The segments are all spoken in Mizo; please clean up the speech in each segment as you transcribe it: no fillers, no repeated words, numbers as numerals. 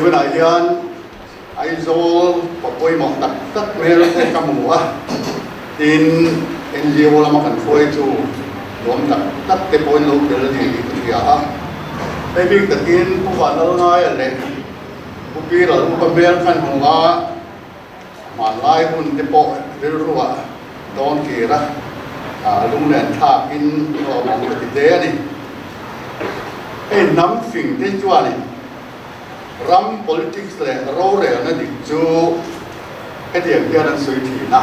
hunah hian Aizawl pa pawimawh tak tak hmel te ka hmu a, tin NGO lama kan hruai chu nuam tak tak te pawhin lo tel a ni tih ka hria a. Hei bik takin Pu Vanlalngaia leh Pu Piral upa hmel khan hmu a, Hmanlai hun te pawh rilruah dawn kir a, lunglen thlakin hlawhawm ka ti hle a ni. Hei hnam fing te chuanin ram politics leh rorelna dik chu hetiang hian an sawi thin a,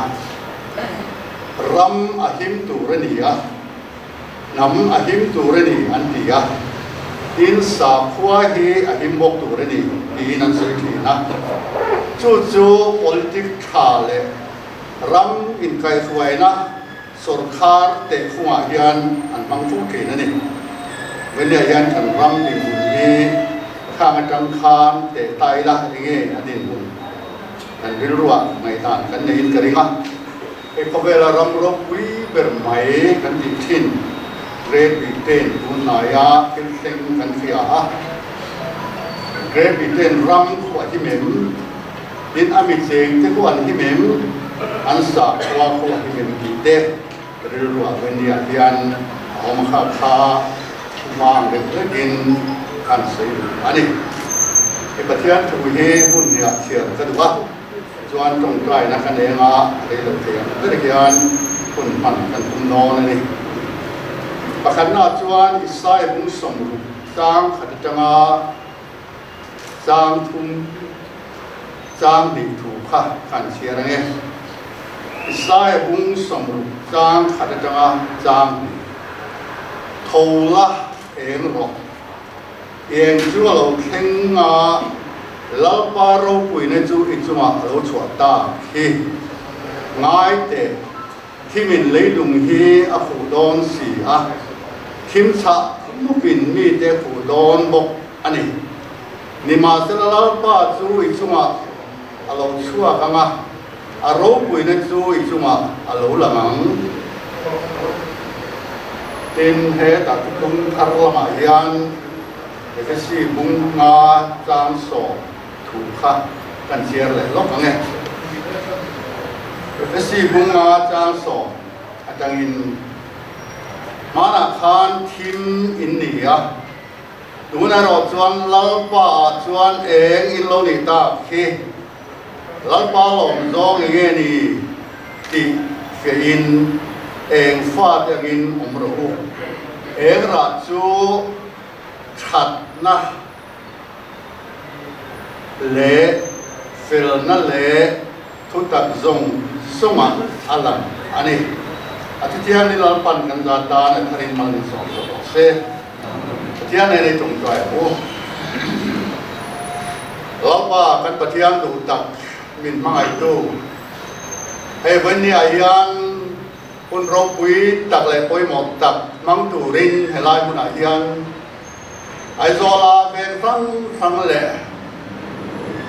ram a him tur a ni a, Hnam a him tur a ni an ti a, tin sakhua hi a him bawk tur a ni tiin an sawi thin a. Chu chu politic tha leh ram inkaihhruaina sawrkhar tehfungah hian an hmang fo thin a ni. Venia hian kan ram dinhmun hi khang atang khan teh ta ila enge a dinhmun kan rilruah ngaihdan kan neiin ka ring a. Hei khawvela ram ropui ber mai kan tih thin Great Britain tunlaia thil thleng kan hria a. Great Britain ram khu a him em? Tin a mi cheng te khu an him em? An sakhua khu a him em tih te rilruah venia hian a awm kha kha thumang reuh hlekin khan sawi duh a ni. Hei Pathian thu hi hmun hniah chhiar ka duh a. Chuan tawngtaina kan eng a, rei lo thei ang ber hian hun hman kan tum dawn a ni. Pakhatnaah chuan Isaiah bung 60 chang khat atanga chang thum chang hnih thu kha kan chhiar ang e. Isaiah bung 60 chang khat atanga chang hnih tho la eng rawh. Eng chu a lo thleng a, Lalpa ropuina chu i chungah a lo chhuah ta khi. Ngai teh, thimin leilung hi a khuh dawn si a, thim chhah mupin mite a khuh dawn bawk a ni. Nimahsela Lalpa chu i chungah a lo chhuak ang a, a ropuina chu i chungah a lo lang ang. Tin, hetah thuthlung thar lamah hian Efesi bung nga tlang 10 thu kha kan chhiar leh lawk ang e. Efesi bung nga tlang 10 atangin, Hmanah khan thim in ni a, tun erawh chuan Lalpa ah chuan eng in lo nih tak hi? Lalpa lawm zawng eng nge ni tih fiahin eng fate angin awm rawh u. Eng rah chu thatna leh felna leh thutak zawng zawngah a lang a ni. A thuthiang ni Lalpan kan za tan a tharin mal min sawm zawk rawh se. Pathian nen i tawngtai ang u. Lalpa kan Pathian duh tak min hmangaihtu, hei vawinia hian hun ropui tak leh pawimawh tak hmang turin helai hmunah hian Aizawla veng hrang hrang leh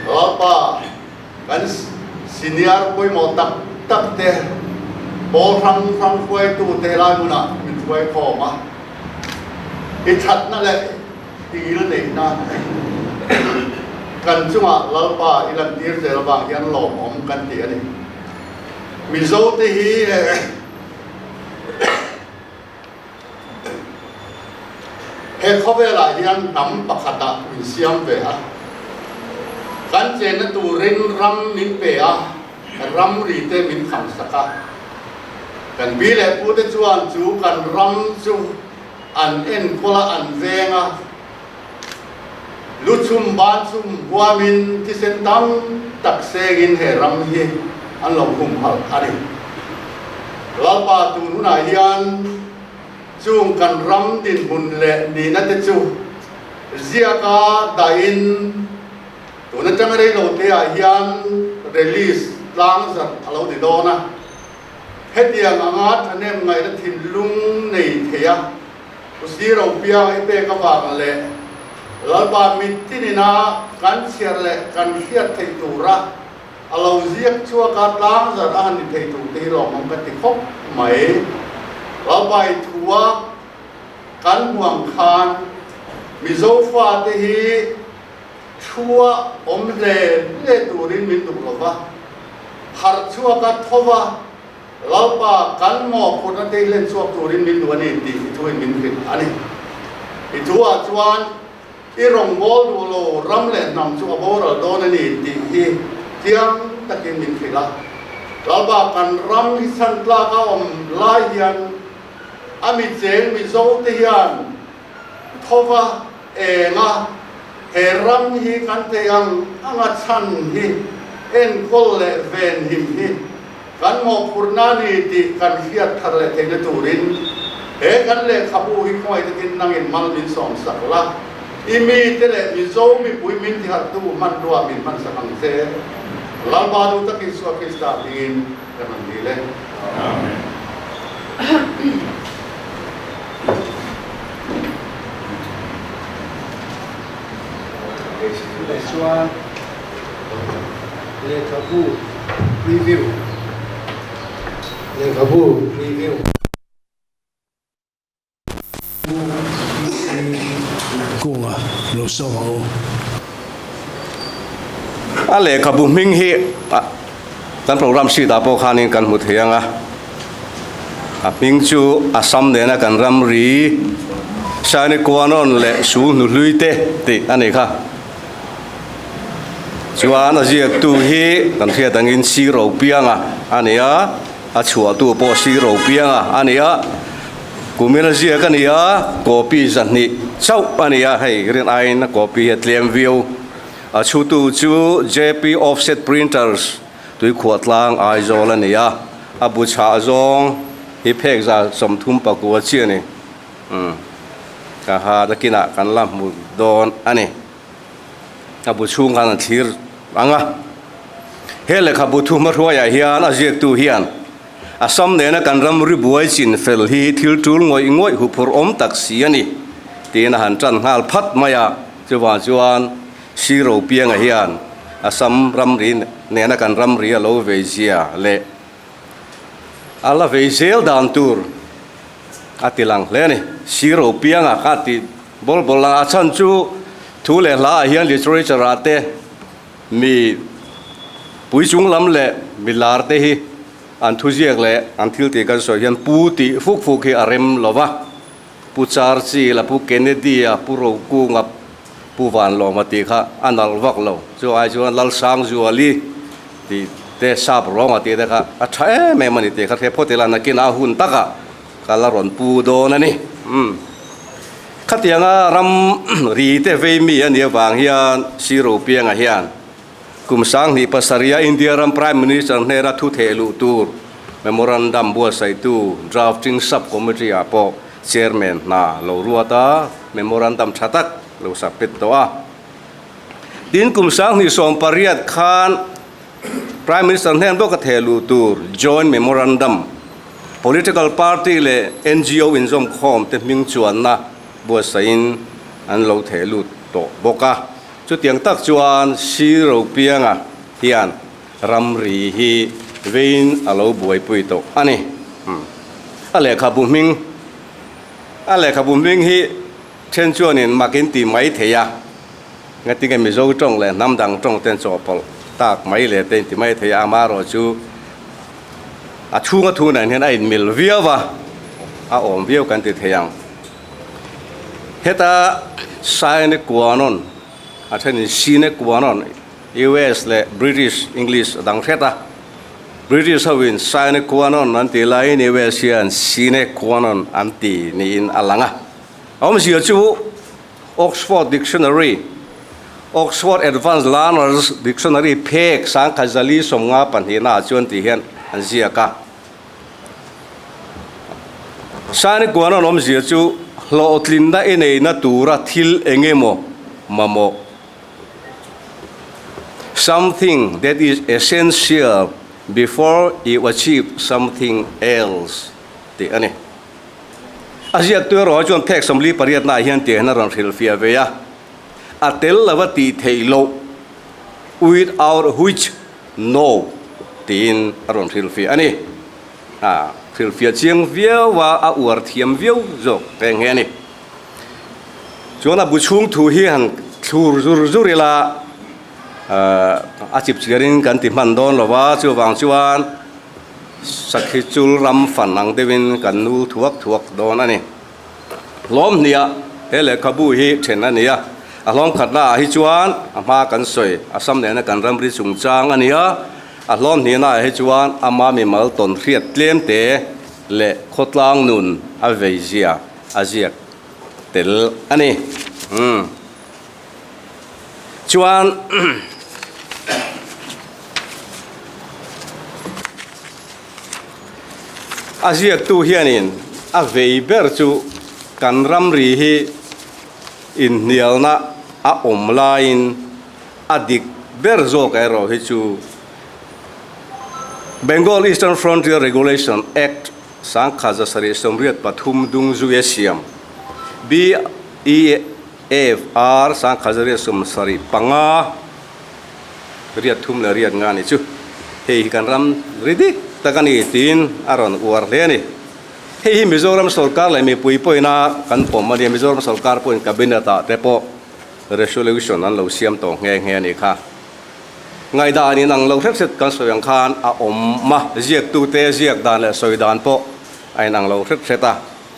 Lalpa kan senior pawimawh tak tak te pawl hrang hrang hruaitu te helai hmunah min hruai khawm a. I thatna leh i ngilneihna kan chungah Lalpa i lantir zel avang hian lawmawm kan ti a ni. Mizote hi he khawvelah hian hnam pakhatah min siam ve a, kan chenna turin ram min pe a, ramri te min kham sak a. Kan pi leh pu te chuan chu kan ram chu an enkawl a, an veng a, lu chhum ban chhum huamin thisen tam tak sengin he ram hi an lo humhalh a ni. Lalpa tun hunah hian chung kan ram dinhmun leh nihna te chu ziaka dahin, Tun atanga rei lo te ah hian release tlang zarh a lo ni dawn a, hetiang anga thahnem ngaihna thinlung nei thei a, Usi Ropiang i pek avang leh Lalpa mittin ina kan chhiar leh kan hriat theih tura a lo ziak chhuak a tlang zarh a han ni thei tur te hi lawmawm ka ti khawp mai. Lalpa i thu a kan hmuang khan Mizo fate hi. Thua awm hle hle turin min duh lo va, harh chhuaka tho va, Lalpa kan mawhphurhna te hlen chhuak turin min duh a ni tih i thuin min hrilh a ni. I thuah chuan i rawngbâwl duh lo ram leh hnam chu a boral dawn a ni tih hi chiang takin min hrilh a. Lalpa kan ram hi chhan tlak a awm lai hian a mi cheng Mizo te hian tho va eng a, he ram hi kan thei ang anga chhan hi enkawl leh venhim hi kan mawhphurhna a ni tih kan hriat thar leh theihna turin he kan lehkhabu hi khawngaih takin nangin mal min sawmsak la, i mite leh Mizo mipui min tiharhtu hmanrua min hmansak ang che. Lalpa duh tak Isua Krista hmingin kan rawn dil e. Amen. Tunah chuan lehkhabu preview lehkhabu preview Kunga lo sawm ang u. A lehkhabu hming hi kan program sheet ah pawh khanin kan hmu thei ang a, a hming chu Assam nena kan ramri Sainikuanon leh Sulhnuhlui te tih a ni kha. Chuan a ziaktu hi kan hriat angin Siro Pianga a ni a, a chhuahtu pawh Siro Pianga a ni a, kumin a ziak a ni a, copy zahnih chauh a ni a, hei rin aiin a copy hi a tlem viau. A chhutu chu JP Offset Printers, Tuikhuahtlang, Aizawl a ni a, a bu chhah zawng hi phek za 39 chi a ni. Umm, ka ha nakinah kan la hmu dawn a ni. A bu chhung khan an thlir ang a. He lehkhabu thu hmahruaiah hian a ziaktu hian Assam nena kan ram ri buai chin fel hi thil tul ngawih ngawih huphurh awm tak si a ni tiin a han tan nghal phat mai a. Chuvang chuan Siro Pianga hian Assam ramri nena kan ramri a lo vei zia leh a la vei zel dan tur a ti lang hle a ni. Siro Pianga kha tih bawl bawl lang a chhan chu thu leh hla ah hian literature ah te mi pui chung lam leh mi lar te hi an thuziak leh an thil tih kan sawi hian pu tih fuk fuk hi a rem lo va. Pu Churchill a, Pu Kennedy a, Pu Rokunga, Pu Vanlawma tih kha a nalh vak lo. Chu ai chuan Lalsangzuali tih te sap rawnga tih te kha a tha em em a ni tih kha hre phawt ila nakin a hun takah ka la rawn pu dawn a ni. Umm. Khatianga ram ri te vei mi a nih avang hian Sir Ropianga hian Kum 2007 a India ram Prime Minister hnena thu theh luh tur Memorandum buatsaihtu Drafting Sub-Committee ah pawh Chairman hna lo ruat a, Memorandum tha tak lo submit tawh a. Tin, kum 2018 khan Prime Minister hnen bawka theh luh tur Joint Memorandum Political Party leh NGO inzawmkhawm te hming chuanna buatsaihin an lo theh lut tawh bawk a. Chutiang tak chuan Sir Ropianga hian ramri hi veiin a lo buaipui tawh a ni. A lehkhabu hming A lehkhabu hming hi then chuanin mak in ti mai thei a, ngatinge Mizo tawng leh hnam dang tawng ten chawhpawlh tak mai leh te in ti mai thei a, amaherawh chu a chhunga thu nen hian a inmil viau a, a awm viau kan ti thei ang. Heta Sine qua non, a thenin Sine qua non, US leh British English a dang hret a. British hoin Sine qua non an tih laiin US hian Sine qua non an ti niin a lang a. A awmzia chu Oxford Dictionary, Oxford Advanced Learner's Dictionary phek 1052 ah chuan tih hian an ziak a. Sani kuan an awmzia chu hlawhtlinna i neihna tura thil eng emaw mamawh, something that is essential before you achieve something else, tih a ni. A ziaktu erawh chuan phek 48 naah hian tiang hian a rawn hrilhfiah ve a, a tel lova tih theih loh, without which No tiin a rawn hrilhfiah a ni. A hrilhfiah chiang viau a, a uar thiam viau zawk reng nghe a ni. Chuan a bu chhung thu hi han Thlur zur zur ila a chip chiarin kan ti hman dawn lo va, chuvang chuan sakhi chul ram fan ang deuhin kan nul thuak thuak dawn a ni. Hlawm hniah he lehkhabu hi then a ni a, a hlawm khatna ah hi chuan a hma kan sawi Assam nena kan ramri chungchang a ni a, a hlawm hnihna ah hi chuan ama mimal tawn hriat tlem te leh khawtlang nun a vei zia a ziak tel a ni. Umm. Chuan a ziaktu hianin a vei ber chu kan ramri hi inhnialna a awm laiin a dik ber zawk erawh hi chu Bengal Eastern Frontier Regulation Act sangkhat 783 dung zuia siam BEFR 1975 riat thum leh riat nga ni chu hei hi kan ram ri dik tak a ni tiin a rawn uar hle a ni. Hei hi Mizoram sorkar leh mipui pawhina kan pawm a ni a, Mizoram sorkar pawhin cabinet ah te pawh resolution an lo siam tawh nghe nghe a ni kha. Ngaihdan in ang lo hret hret kan sawi ang khan a awm a, ziaktute ziak dan leh sawi dan pawh a inang lo hret hret a.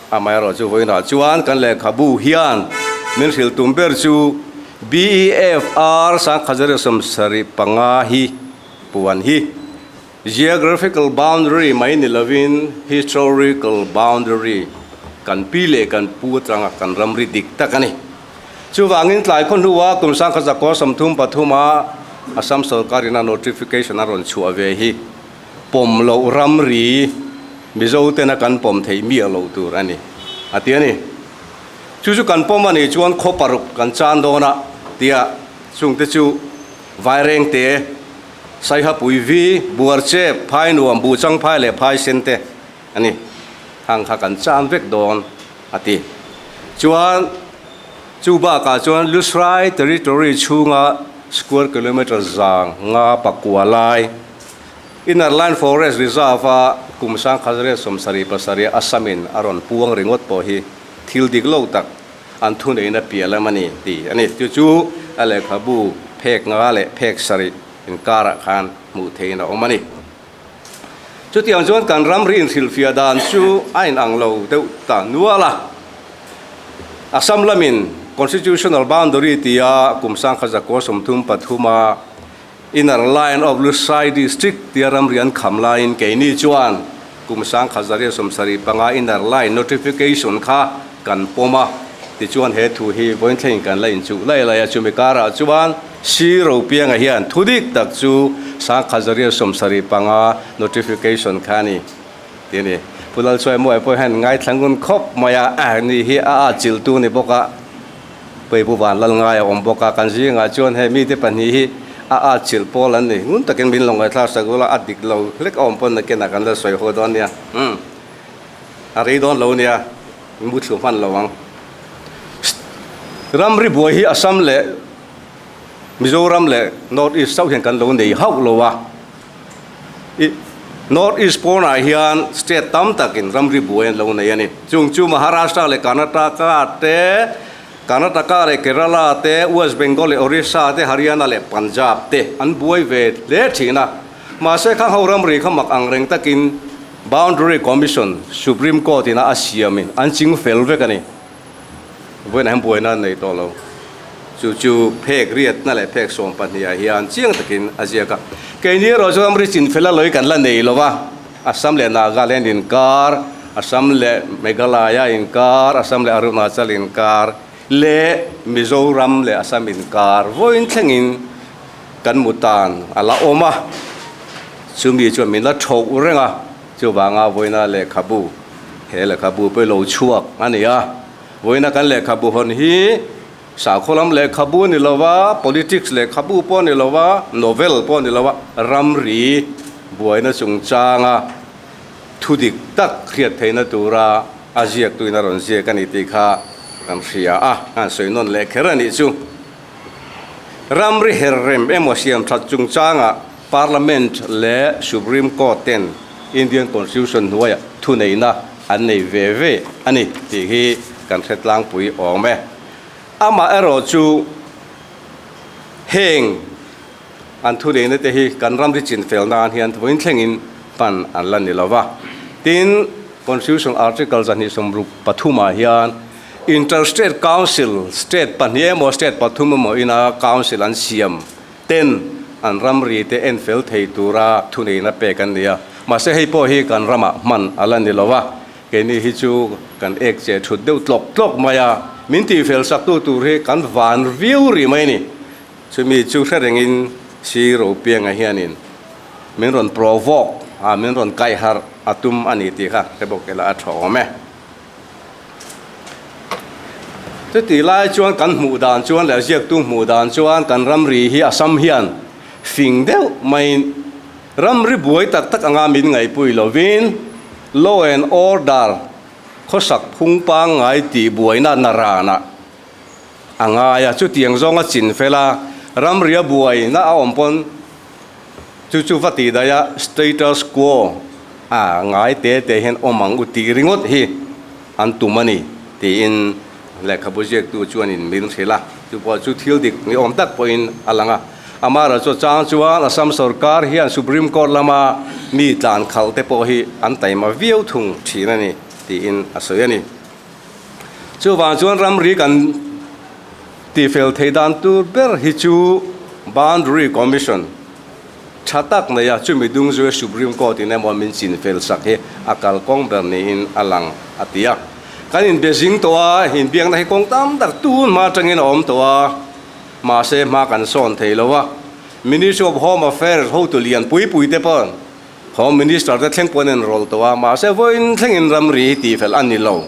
Amaherawh chu vawiinah chuan kan lehkhabu hian min hrilh tum ber chu BEFR 1975 hi puan hi Geographical boundary mai ni lovin Historical boundary kan pi leh kan pu atanga kan ramri dik tak a ni. Chuvangin tlai khaw hnua kum 1933 a Assam sorkarin a notification a rawn chhuah ve hi pawm loh ramri Mizo tena kan pawm theih miah loh tur a ni, a ti a ni. Chu chu kan pawm a nih chuan khaw paruk kan chan dawn a tia chungte chu Vairengte, Saihapui Vi, Buarchep, Phainuam, Buhchangphai leh Phaisente a ni. Hang kha kan chan vek dawn a ti. Chuan chu bakah chuan Lusrai territory chhunga square kilometre zang nga pakua lai Inner Line Forest Reserve-a kum 1977 Assam-in a rawn puang ringawt pawh hi thil dik lo tak an thuneihna piah lam a ni tih a ni. Chu chu a lehkhabu phek nga leh phek sarih inkarah khan hmuh theihin a awm a ni. Chutiang chuan kan ramri inhrilhfiah dan chu a inang lo deuh ta nual a. Assam lamin Constitutional Boundary tia kum 1933-a Inner Line of Lushai District tia ramri an kham laiin keini chuan kum 1975 Inner Line Notification kha kan pawm a, tichuan he thu hi vawiinthlengin kan la inchuh lai lai a, chumi karah chuan Sir Ropianga hian thu dik tak chu 1975 Notification kha a ni tih a ni. Pu Lalchuaimuaia pawh hian ngaithla ngun khawp mai a, ni hi a atchilhtu ni bawk a. Puipu van lal ngai a awm bawk a, kan zingah chuan hei mite pahnih hi a at chilh pawl an ni. Ngun takin min lo ngaihthlak sak ula, a dik lo hlek a awm pawn nakinah kan la sawi haw dawn nia. Umm a rei dawn lo nia, mu thlu hman lo ang. Ramri buai hi Assam leh Mizoram leh North East chauh hian kan lo nei hauh lo a. I North East pawnah hian state tam takin ramri buai an lo nei a ni. Chung chu Maharashtra leh Karnataka te, Karnataka leh Kerala te, West Bengal leh Orissa te, Haryana leh Punjab te an buai ve hle thin a. Mahse khang ho ramri kha mak ang reng takin Boundary Commission, Supreme Court ina a siamin an ching fel vek a ni. Vawiinah hian buaina an nei tawh lo. Chu chu phek riatna leh phek 12 ah hian chiang takin a ziak a. Keini erawh chu ramri chinfela lawi kan la nei lo va, Assam leh Nagaland inkar, Assam leh Meghalaya inkar, Assam leh Arunachal inkar leh Mizoram leh Assam inkar vawiin thlengin kan mutan a la awm a. Chumi chuan min la tho reng a. Chuvanga vawiina lehkhabu, he lehkhabu pawh lo chhuak a ni a. Vawiina kan lehkhabu hawn hi sakhaw lam lehkhabu a ni lo va, politics lehkhabu pawh a ni lo va, novel pawh a ni lo va, ramri buaina chungchanga thu dik tak hriat theihna tura a ziaktuin a rawn ziak a ni tih kha kan hria a, an sawi nawn leh kher a nih chu. Ramri herrem emaw siam that chungchanga Parliament leh Supreme Court ten Indian Constitution hnuaiah thuneihna an nei ve ve a ni tih hi kan hre tlangpui awm e. Amaherawhchu. Heng an thuneihna te hi kan ramri chinfel nan hian vawiin thlengin hman an la ni lo va. Tin, Constitution Article 263 ah hian Inter-State Council, State pahnih emaw State pathum emaw ina Council an siam ten an ramri te enfel thei tura thuneihna pek an ni a. Mahse hei pawh hi kan ramah hman a la ni lo va. Keini hi chu kan ek che thut deuh tlawk tlawk mai a, min tihfel saktu tur hi kan van viau rih mai a ni. Chumi chu hre rengin Sir Ropianga hianin min rawn provoke a, min rawn kaihharh a tum a ni tih kha hre bawk ila a tha awm e. Chutih lai chuan kan hmuh dan chuan leh ziaktu hmuh dan chuan kan ramri hi Assam hian fing deuh maiin ramri buai tak tak anga min ngaihpui lovin law and order khawsak phung pangngai tih buaina naranah a ngai a, chutiang zawnga chin fel a, ramria buaina a awm pawn chu chu va tih daih a, status quo a ngai te te hian awm ang u tih ringawt hi an tum a ni tiin lehkhabu ziaktu chuanin min hrilh a, chu pawh chu thil dik ni awm tak pawhin a lang a. Amaherawhchu chang chuan Assam sorkar hian Supreme Court lama mi tlan khalh te pawh hi an taima viau thung thin a ni tiin a sawi a ni. Chuvang chuan ramri kan tifel thei dan tur ber hi chu Boundary Commission tha tak nei a, chumi dung zui Supreme Court in emaw min chinfel sak hi a kalkawng ber niin a lang a ti a. Kan inbe zing tawh a, inbiakna hi kawng tam tak tun hma atangin a awm tawh a, mahse hma kan sawn thei lo a. Ministry of Home Affairs hotu lian pui pui te pawh Home Minister te thleng pawhin an rawl tawh a, mahse vawiin thlengin ramri hi tihfel a ni lo.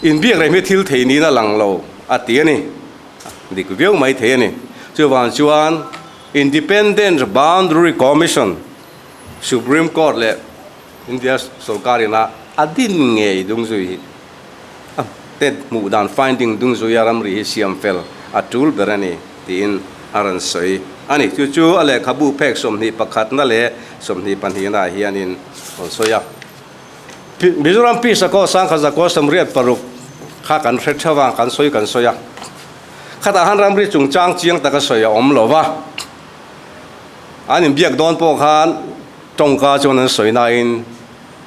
Inbiak reng hi thil thei niin a lang lo a ti a ni. Dik viau mai thei a ni. Chuvang chuan Independent Boundary Commission, Supreme Court leh India sorkar ina a din ngei dung zui hi a tet hmuh dan finding dung zuia ramri hi siam fel a tul ber a ni tiin a rawn sawi a ni. Chu chu a lehkhabu phek 21na leh 22na ah hianin rawn sawi a. Mizoram Peace Accord Sangkhat 1986 kha kan hre theuh a, kan sawi kan sawi a. Khatah khan ramri chungchang chiang taka sawi a awm lo va, an inbiak dawn pawh khan tawngka chuan an sawi nain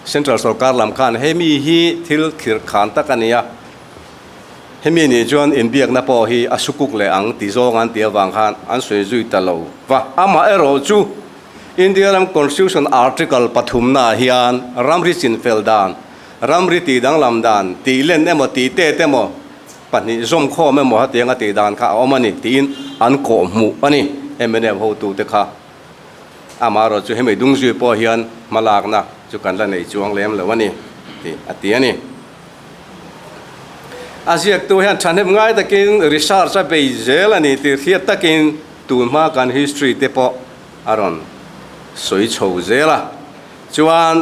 Central sorkar lam khan hemi hi thil thlir khan tak a ni a, hemi nih chuan inbiakna pawh hi a sukuk leh ang ti zawng an tih avang khan an sawi zui ta lo va. Amaherawh chu India ram Constitution Article pathumnaah hian ramri chinfel dan, ramri tihdanglam dan, tihlen emaw tihtet emaw pahnih zawmkhawm emaw hetianga tih dan kha a awm a ni tiin an kawhhmuh a ni mnf hotute kha. Amaherawh chu hemi dungzui pawh hian hmalakna chu kan la nei chuang lem lo a ni tih a ti a ni. A ziaktu hian thahnem ngai takin research a bei zel a ni tih hriat takin tun hma kan history te pawh a rawn sawi chho zel a. Chuan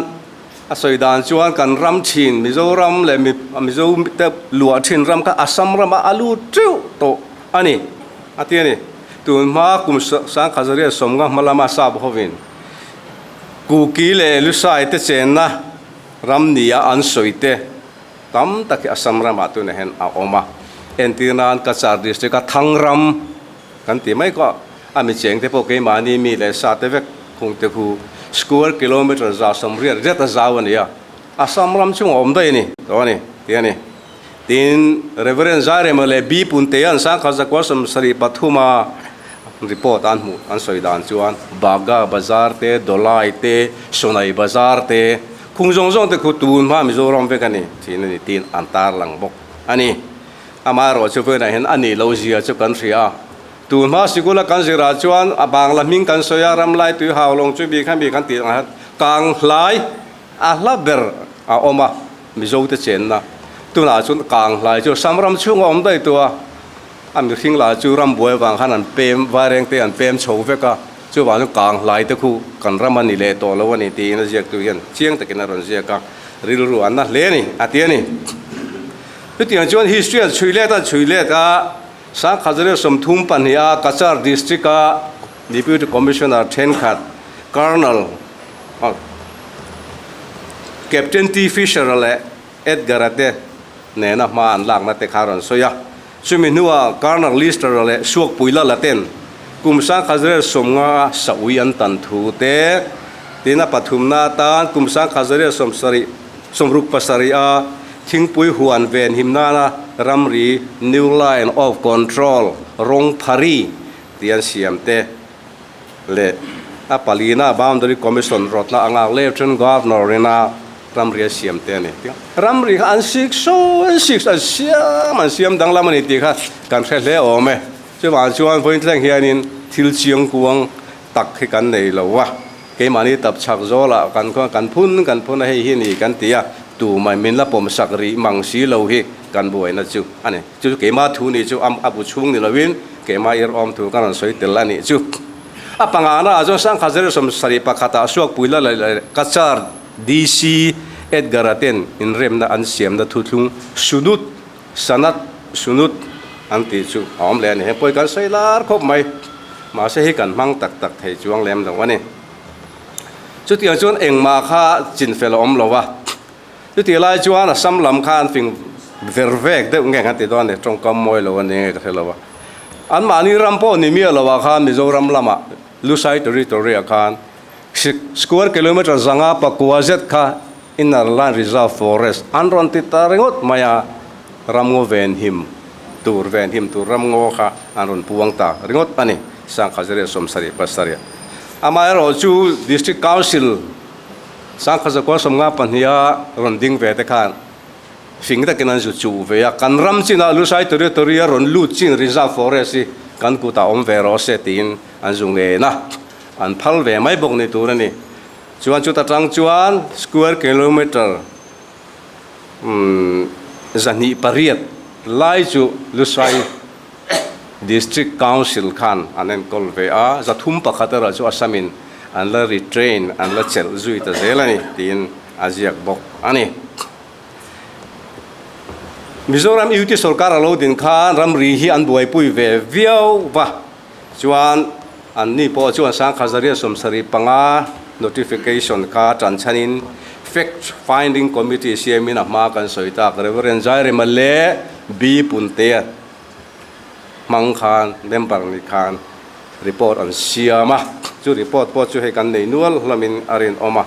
a sawi dan chuan kan ram thin Mizoram leh Mizo te luah thin ram kha Assam ramah a lut teuh tawh a ni a ti a ni. Tun hma kum Sangkhazaria sawmnga hma lama sap hovin Kuki leh Lusai te chenna ram nia an sawi te tam tak hi Assam ramah tunah hian a awm a. Entir nan Cachar district a Thangram kan ti mai kawh a mi cheng te pawh keimahni mi leh sa te vek khung te khu square kilometre 180 zet a zau a ni a, Assam ram chungah awm daih a ni tawh a ni tih a ni. Tin, Reverend Zairema leh B. Puntea'n 1973 a report an hmuh an sawi dan chuan Bagha Bazar te, Dolai te, Sonai Bazar te, khung zawng zawng te khu tun hma Mizoram vek a ni thin a ni tiin an tarlang bawk a ni. Amaherawh chu vawiinah hian a nih loh zia chu kan hria a. Tun hma sikula kan zirah chuan a Bangla hming kan sawi a, Ramlai tui haulawng chu mi kha mi kan tih ang hian Kanghlai a hla ber a awm a. Mizo te chenna tunah chuan kang hlai chu Assam ram chhunga awm daih tawh a, a mihring lah chu ram buai avang khan an pem vaireng te an pem chho vek a, chuvang chuan kang hlai te khu kan ram a ni leh tawh lo a ni tiin a ziaktu hian chiang takin a rawn ziak a, rilru an na hle a ni a ti a ni. Chutiang chuan history an chhui let a, chhui let a, 1932 a Cachar district a Deputy Commissioner thenkhat Colonel Captain T. Fisher-a leh Edgar-a te nena hma an lakna te kha a rawn sawi a. Chumi hnuah Colonel Lister-a leh Suakpui Lala ten kum 1950 a saui an tan thu te, tin a pathumna atan kum 1970 67 a thingpui huan venhim nana ramri New Line of Control rawng phari tih an siam te leh a palina Boundary Commission rawtna anga Lieutenant Governor ina ramri a siam te a ni. Ramri kha an sik sawi an sik an siam an siam danglam a ni tih kha kan hre hle awm e. Chuvang chuan vawiin thleng hianin thil chiang kuang tak hi kan nei lo a, keimahni tap chhak zawlah kan khaw kan phun kan phun a hei hi ni kan ti a, tumah min la pawm sak rih mang si lo hi kan buaina chu a ni. Chu chu keimah thu nih chu a bu chhung ni loin keimah ir awm thu ka rawn sawi tel a nih chu. A pangana ah chuan Sangha 071 ah Suakpui la leh Cachar DC Edgar-a ten inremna an siamna thuthlung Sunut, Sanat, Sunut an tih chu a awm leh a ni. Heng pawh hi kan sawi lar khawp mai. Mahse hi kan hmang tak tak thei chuang lem lo a ni. Chutiang chuan engmah kha chinfel a awm lo a. Chutih lai chuan Assam lam kha an fing ver vek deuh nge kan ti dawn a ni, tawngkam mawi lo a ni nge ka hre lo a. Anmahni ram pawh ni miah lo ah khan Mizoram lamah Lusai Territory ah khan square kilometre zanga pakua zet kha Inner Line Reserve Forest an rawn ti ta ringawt mai a, ramngaw venhim tur venhim tur ramngaw kha an rawn puang ta ringawt a ni, Sangkhazaria 77. Amaherawhchu District Council Sangkhaza 52 rawn ding ve te khan fing takin an zu chuh ve a, kan ram chinah Lusai Territory a rawn lut chin Reserve Forest hi kan kutah awm ve rawh se tiin an zu ngen a, an phal ve mai bawk ni tur a ni. Chuan chuta tang chuan square kilometre 208 lai chu Lusai District Council khan an enkawl ve a, 301 erawh chu Assam-in an la retrain, an la chelh zui ta zel a ni tiin a ziak bawk a ni. Mizoram UT sorkar a lo din khan ramri hi an buaipui ve viau va, chuan anni pawh chuan 1975 notification kha tan chhanin Fact Finding Committee siamin a hma kan sawi tak Rev. Zairema leh B Puntea hmang khan member ni khan report an siam a, chu report pawh chu hei kan nei nual hlawmin a rinawm a,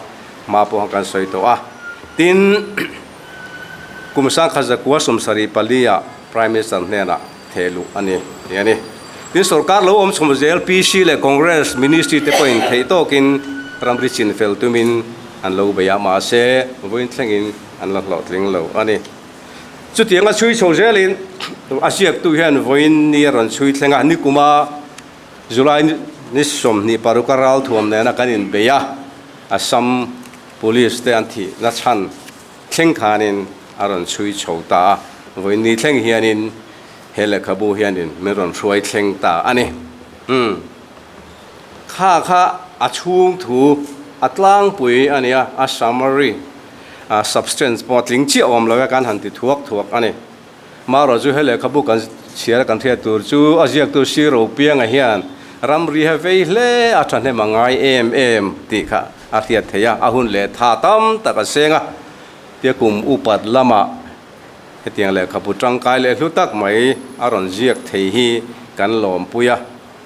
hma pawh kan sawi tawh a. Tin, kum 1974 ah Prime Minister hnenah theh luh a ni tih a ni. Tin, sorkar lo awm chhawm zel PC leh Congress ministry te pawhin theih tawkin ramri chin fel tumin an lo bei a, mahse vawiin thlengin an la hlawhtling lo a ni. Chutianga chhui chho zelin a ziaktu hian vawiin ni a rawn chhui thleng a, nikuma July ni 26 a ralthuam nena kan inbei a, Assam Police te an thihna chhan thleng khanin a rawn chhui chho ta a, vawiin ni thleng hianin he lehkhabu hianin min rawn hruai thleng ta a ni. Umm. Kha kha a chhung thu a tlangpui a nia, a summary. A substance pawh a tling chiah awm lo e kan han ti thuak thuak a ni. Marawh chu he lehkhabu kan chhiar a kan hriat tur chu a ziaktu Sir Ropianga hian ramri he vei hle a thahnem a ngai em em tih kha a hriat theih a, a hun leh tha tam tak a seng a, tia kum upat lamah hetiang lehkhabu tangkai leh hlu tak mai a rawn ziak thei hi kan lawmpui a,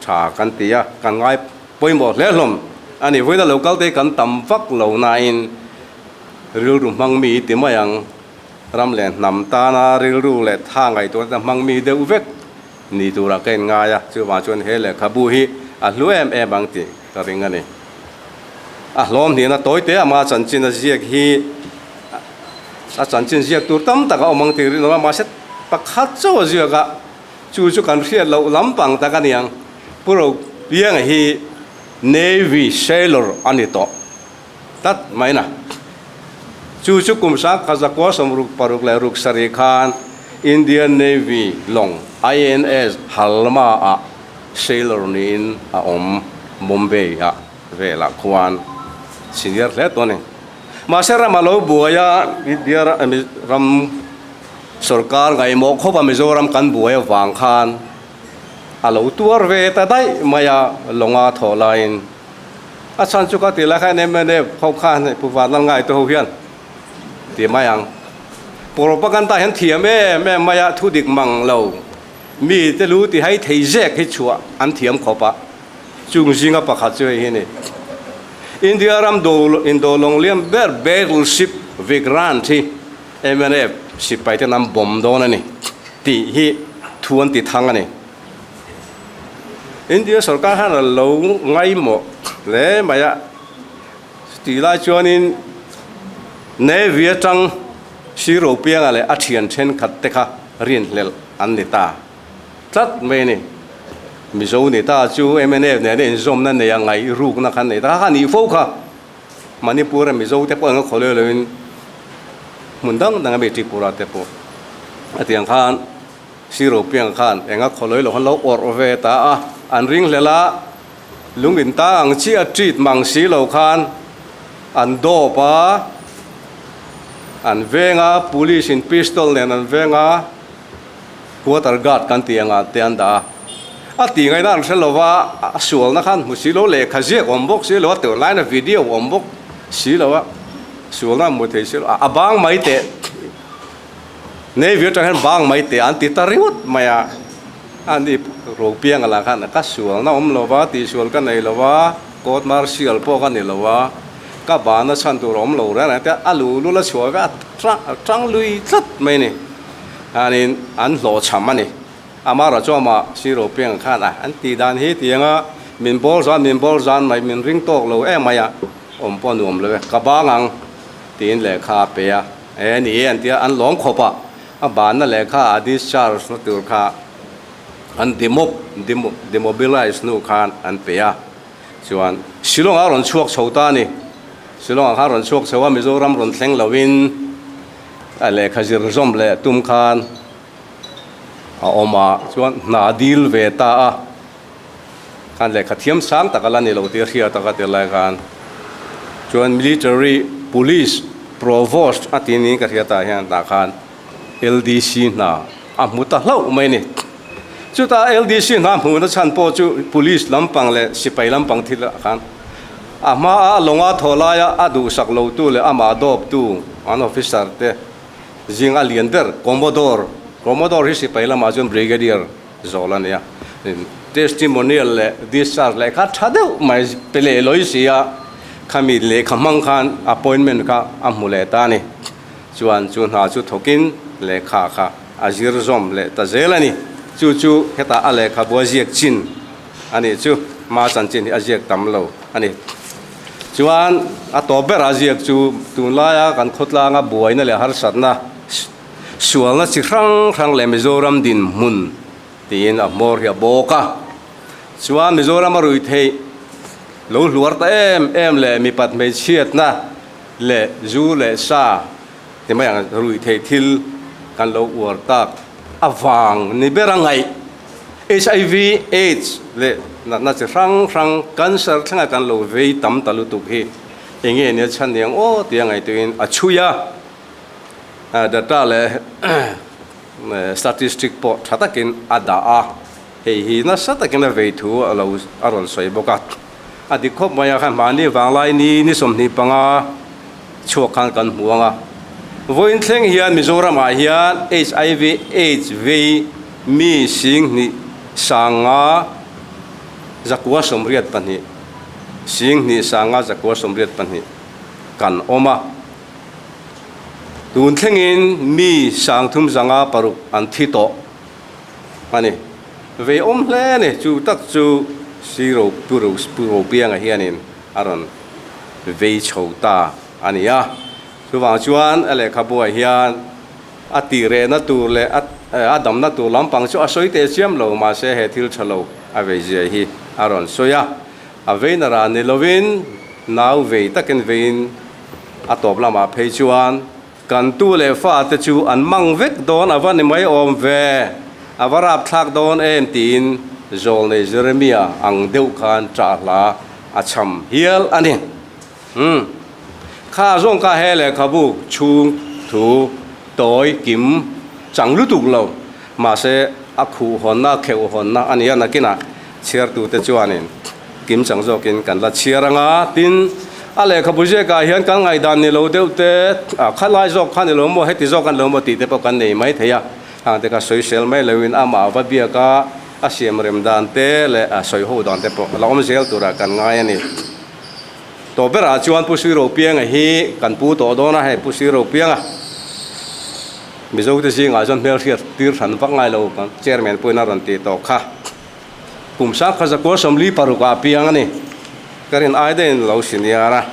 tha kan ti a, kan ngai pawimawh hle hlawm a ni. Vawiina lo kal te hi kan tam vak lo nain Rilru hmang mi i ti mai ang. Ram leh hnam tana rilru leh tha ngaihtuahna te hmang mi deuh vek ni turah ka inngai a, chuvang chuan he lehkhabu hi a hlu em em ang tih ka ring a ni. A hlawm hnihna tawi te ama chanchin a ziak hi a chanchin ziak tur tam tak a awm ang tih rinawm a, mahse pakhat chauh a ziak a, chu chu kan hriat loh lampang tak a ni ang. Pu Ropianga hi Navy sailor a ni tawh. Tlat mai na. Chu chu kum 1967 khan Indian Navy lawng INS Halma ah sailor niin a awm Bombay ah velah khuan senior hle tawh a ni. Mahse ram a lo buai a, India ram sorkar ngaihmawh khawp a Mizoram kan buai avang khan a lo tuar ve ta daih mai a lawnga thawh laiin. A chhan chu ka ti lai khan mnf ho khan hei Pu Vanlal ngai te ho hian ti mai ang. Propaganda hian thiam em em mai a, thu dik mang lo. Mi te lu ti hai thei zek hi chhuah an thiam khawp a, chung zinga pakhat chu hei hi a ni. India ram do indo lawng liam ber battleship Vikrant hi mnf sipai ten an bomb dawn a ni tih hi thu an ti thang a ni. India sorkar khan a lo ngaimawh hle mai a, chutih lai chuanin Navy atang Siro Pianga leh a thian thenkhat te kha rinhlelh an ni ta tlat mai a ni. Mizo ni ta chu mnf nena inzawmna nei a ngaih rukna kha an nei ta kha a nih fo kha. Manipur a Mizo te pawh eng a khawleh loin hmun dang dang a mi Tripura te pawh a tiang khan Siro Pianga khan eng a khawleh lo khan lo awrh ve ta a, an ringhlelh a lung in ta ang chiah treat mang si lo khan an dawp a, an veng a, police in pistol nen an veng a, quarter guard kan tih angah te an dah a. A tih ngaihna an hre lo va, a sualna khan hmu si lo, lehkha ziak awm bawk si lo a, tun laina video awm bawk si lo a, sualna an hmu thei si lo a, a bang mai teh, Navy atang hian bang mai teh an ti ta ringawt mai a. A ni Ropianga lah khan ka sualna awm lo va, tihsual ka nei lo va, court martial pawh ka ni lo va, ka bana chhan tur a awm lo reng reng te a lu lul a chhuah ve a tang lui tlat mai a ni. Khanin an hlawhchham a ni. Amaherawh chu amah si Ropianga khan a an tih dan hi tianga min bawl zan min bawl zan mai min ring tawk lo em mai a, awm pawh nuam lo e, ka bang ang tiin lehkha a pe a, e ni e an ti a, an lawm khawp a. A banna lehkha a discharge na tur kha an demob demobilize hnu khan an pe a, chuan Shillong ah a rawn chhuak chho ta a ni. Shillong ah khan a rawn chhuak chho a, Mizoram rawn thleng loin a lehkha zir zawm leh tum khan a awm a, chuan hna dil ve ta a, khan lehkha thiam sang tak a la ni lo tih a hriat a ka ti lai khan chuan military police provost a tih niin ka hriat ah hian tah khan LDC hna a hmu ta hlauh mai a ni. Chutah LDC hna hmuhna chhan pawh chu police lampang leh sipai lampang thil ah khan a hma a lawnga thawh laia a duhsak lotu leh amah dawptu an officer te zinga lian ber Commodore, Commodore hi sipai lamah chuan Brigadier Zawl a nia. Testimonial leh discharge leh kha tha deuh mai pe leh lawi si a, khami lehkha hmang khan appointment kha a hmu leh ta a ni. Chuan chu hna chu thawkin lehkha kha a zir zawm leh ta zel a ni. Chu chu hetah a lehkhabu a ziak chin a nih chu, hma chanchin hi a ziak tam lo a ni. Chuan a tawp berah a ziak chu tunlaia kan khawtlanga buaina leh harsatna, Sualna chi hrang hrang leh Mizoram dinhmun tiin a hmawr hi a bawk a. Chuan Mizoram a rui theih lo hluar ta em em leh mipat hmeichhiatna leh zu leh sa ti mai ang rui theih thil kan lo uar tak avang ni ber a ngaih. Hiv, Aids leh natna chi hrang hrang cancer thlenga kan lo vei tam ta lutuk hi enge nia chhan niang aw tia ngaihtuahin a chhui a. Data leh statistic pawh tha takin a dah a, hei hi nasa takin a vei thu a lo a rawn sawi bawk a. A dik khawp mai a, kha mahni vanglai ni ni 25 chhuak khan kan hmu ang a. Vawiin thleng hian Mizoramah hian hiv aids vei mi 10 5 982 10 5 982 kan awm a. Tun thlengin mi 356 an thi tawh a ni. Vei awm hle a ni. Chu tak chu Siro Pu Ropianga hianin a rawn vei chho ta a ni a. Chuvang chuan a lehkhabuah hian a tihrehna tur leh a damna tur lampang chu a sawi teh chiam lo, mahse he thil tha lo a vei zia hi a rawn sawi a. A veina rah ni lovin nau vei takin veiin A tawp lamah phei chuan kan tu leh fa te chu an mang vek dawn a va ni mai awm ve, a va rap thlak dawn em tiin Zawlnei Jeremia ang deuh khan ṭah hla a chham hial a ni. Umm. Kha zawng kha he lehkhabu chhung thu tawi kim chang lutuk lo, mahse a khuh hawnna, a kheuh hawnna a ni a, nakinah chhiartute chuanin kim chang zawkin kan la chhiar ang a, tin, a lehkhabu ziakah hian kan ngaihdan ni lo deuh te, a kha lai zawk kha ni lo maw, heti zawk a ni lo maw tih te pawh kan nei mai thei a. Hang te kha sawisel mai loin amah va biak a, a siam rem dan te leh a sawi ho dan te pawh a la awm zel turah kan ngai a ni. Tawh berah chuan Pu Sui Ropianga hi kan pu tawh dawn a, hei Pu Sui Ropianga Mizote zingah chuan hmelhriat tir hran vak ngai lo kan Chairman pawhin a rawn tih tawh kha. Kum sangkhat zakua 46 ah piang a ni. Ka rin ai daihin lo senior a.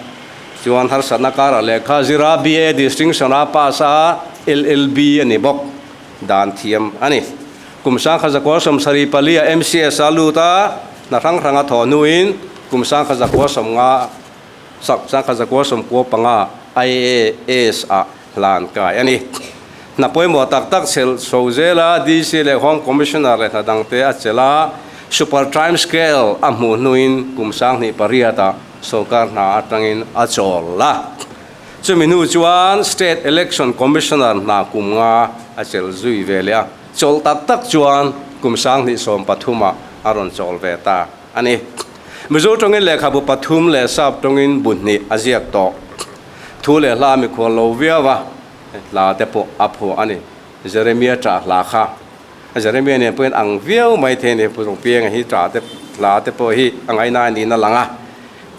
Chuan harsatna karah lehkha zira BA distinction a pass a, LLB a ni bawk. Dan thiam a ni. Kum 1974 ah MCS a lut a, hna hrang hrang a thawh hnuin kum 1950 1995 IAS ah hlan kai a ni. Hna pawimawh tak tak chelh chho zel a, DC leh Home Commissioner leh hna dangte a chelh a, Super Time Scale a hmuh hnuin kum 2008 ah sorkar hna atangin a chawl a. Chumi hnu chuan State Election Commissioner hna kum nga a chelh zui ve leh a, chawlh tak tak chuan kum 2013 ah a rawn chawl ve ta a ni. Mizo tawngin lehkhabu pathum leh sap tawngin bu hnih a ziak tawh. Thu leh hla mikhual lo viau a. Hla te pawh a phuah a ni. Jeremia ṭah hla kha. Jeremia nen pawhin ang viau mai thei a ni. Pu Rungpianga hi ṭah te hla te pawh hi a ngaihna niin a lang a.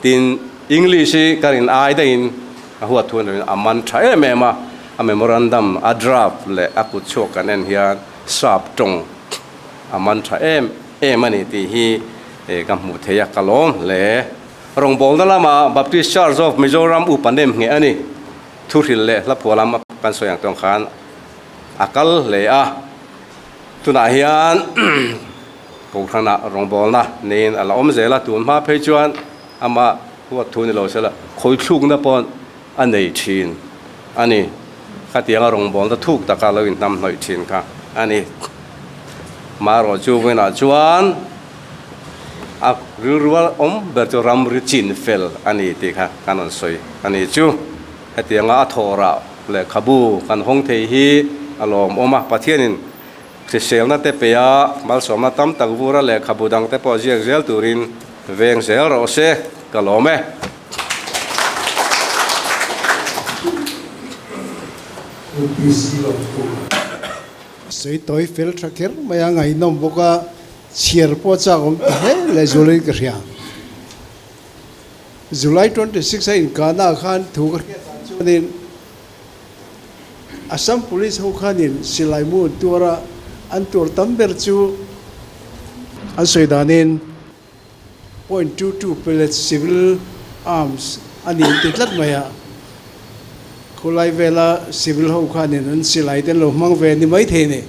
Tin, English hi ka rin ai daihin a huat thu niin a man ṭha em em a. A memorandum, a draft leh a kut chhuak kan en hian sap ṭawng a man ṭha em em a ni tih hi ka hmuh thei a, ka lawm hle. Rawngbawlna lamah Baptist Church of Mizoram upa nem ngheh a ni. Thuhril leh hlaphuah lam kan sawi ang tawng khan a kal hle a, tunah hian Kohhranah rawngbawlna neiin a la awm zel a, tun hma phei chuan ama huat thu ni lo se la khawithlukna pawh a nei thin a ni. Khatianga rawngbawlna thuk taka lo inhnamhnawih thin kha a ni. Marawhchu vawiinah chuan a rilrual awm ber chu ramri chin fel a ni tih kha kan rawn sawi a ni chu. Hetianga a thawhrah lehkhabu kan hawng thei hi a lawmawm a, Pathianin hriselna te pe a, malsawmna tam tak vura lehkhabu dang te pawh ziak zel turin veng zel rawh se, ka lawm e. UPC lo tur. Sawi tawi fel tha kher mai a, ngaihnawm bawk a, chhiar pawh chak awm ta hle leh zualin ka hria. July 26 a inkahna ah khan thu ka hriat dan chuanin Assam Police ho khanin silai mu an tuar a, an tuar tam ber chu an sawi danin 0.22 pellets civil arms a ni an ti tlat mai a, khawlai vela civil ho khanin an silai te an lo hmang ve ni maithei a ni.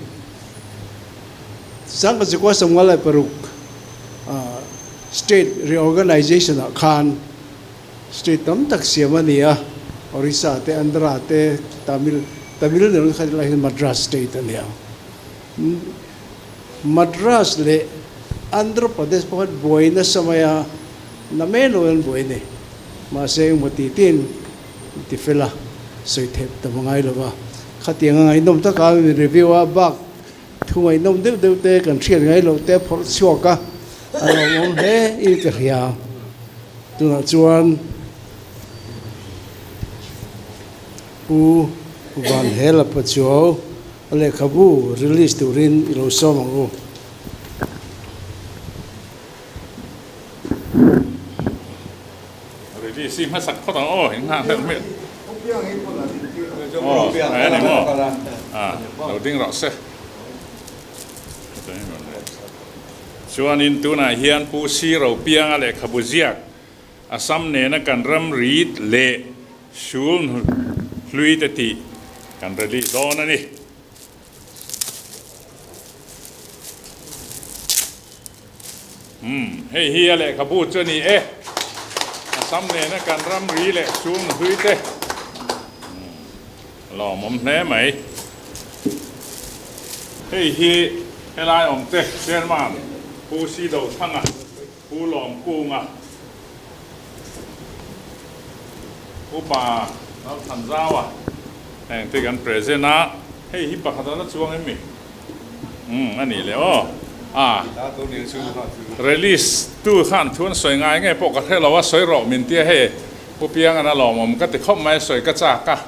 Sangha Chikua 56 State Reorganization ah khan state tam tak siam a ni a, Orissa te, Andhra te, Tamil, Tamil ni lo kha tilai hian Madras state a ni a. Madras leh Andhra Pradesh pawh khan buai nasa mai a, na mai lo hian buai a ni. Mahse engmaw ti tiin ti fel a, sawi theih ta ngai lo va. Khatiang a ngaihnawm taka min review a bak Thu ngaihnawm deuh deuh te kan hriat ngai loh te phawrh chhuak a, a lawmawm hle in ka hria. Tunah chuan Pu Van Hela Pachuau a lehkhabu release turin i lo sawm ang u. Release hi hmasak phawt ang aw, in nghah hleuh hmel. Aw, a ni maw? A, lo ding rawh se. Chuanin tunah hian Pu Si Ropianga lehkhabu ziak Assam nena kan ram rit leh sul hlui te tih kan release dawn a ni. Umm, hei hi a lehkhabu chu a ni e. Assam nena kan ramri leh chhung hlui te lawmawm hle mai. Hei hi helai awm te Chairman Pu Sidothanga, Pu Lawmkunga, Upa Lalthanzaua heng te kan present a. Hei hi pakhat a la chuang em mi? Umm a nih leh aw. A release tu khan thu an sawi ngai nge pawh ka hre lo a, sawi rawh min tia hei Pu Piangan a lawmawm ka ti khawp mai a sawi ka chak a.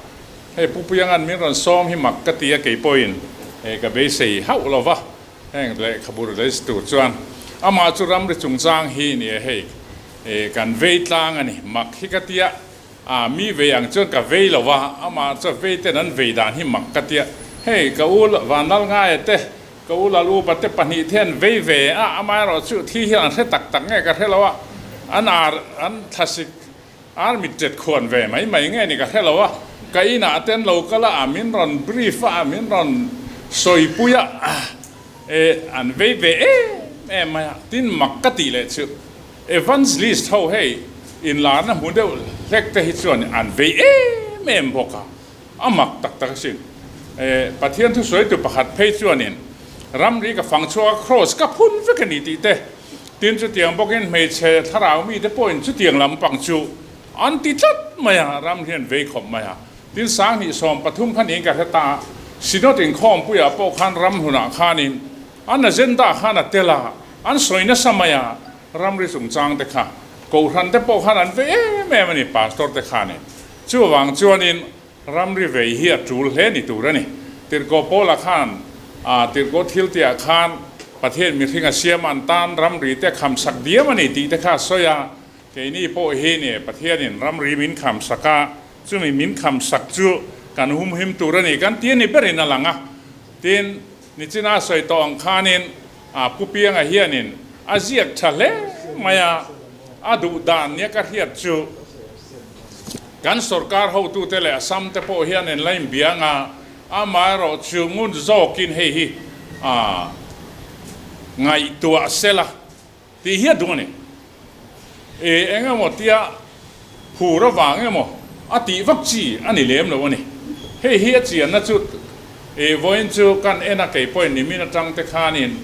Hei Pu Piangan min rawn sawm hi mak ka ti a keipawhin. Ka beisei hauh lo va, heng lehkhabu release tur chuan amah chu ramri chungchang hi ni e hei kan vei tlang a ni. Mak hi ka tia, a mi vei ang chuan ka vei lo va, amah chu vei ten an vei dan hi mak ka tia. Hei ka u Vanlal Ngaia te, ka u Lal Upa te pahnih te an vei ve a, amaherawhchu thi hian an hre tak tak nge ka hre lo a, an ar an thlasik Ar mit tet khuan ve mai mai nge ni ka hre lo a, ka inah te an lo kal a, min rawn brief a, min rawn sawipui a, e an vei ve em em mai a, tin mak ka tih leh chu evangelist ho hei inlarna hmu deuh hlek te hi chuan an vei em em bawk a, a mak tak tak asin. E Pathian thusawitu pakhat phei chuanin ramri ka fang chhuak a, cross ka phun vek a ni tih te, Tin, chutiang bawkin hmeichhe thlarau mite pawhin chutiang lampang chu an ti tlat mai a, ram hian vei khawp mai a. Tin, 2013 kha niin ka hre ta a, Synod inkhawmpuiah pawh khan ram hlunah khanin an agenda khan a tel a, an sawi nasa mai a, ramri chungchang te kha Kohhran te pawh khan an vei em em a ni, Pastor te khanin. Chuvang chuanin Ramri vei hi a tul hle ni tur a ni. Tirhkoh Paula khan a tirhkoh thil tihah khan Pathian mihring a siam an tan ramri te khamsak diam a ni tih te kha a sawi a, keini pawh hi ni Pathianin ramri min khamsak a, chumi min khamsak chu kan humhim tur a ni kan ti a ni berin a lang a. Tin, nichina a sawi tawh ang khanin a Pu Pianga hianin a ziak tha hle mai a, a duh dan nia ka hriat chu, Kan sorkar hotute leh Assam te pawh hian en la inbiang a, amaherawhchu ngun zawkin hei hi a ngaihtuah sela tih hi a duh a ni. E eng emaw tia phur avang emaw a tih vak chi a ni lem lo a ni. Hei hi a chianna chu e vawiin chu kan en a kei pawhin nimin atang te khanin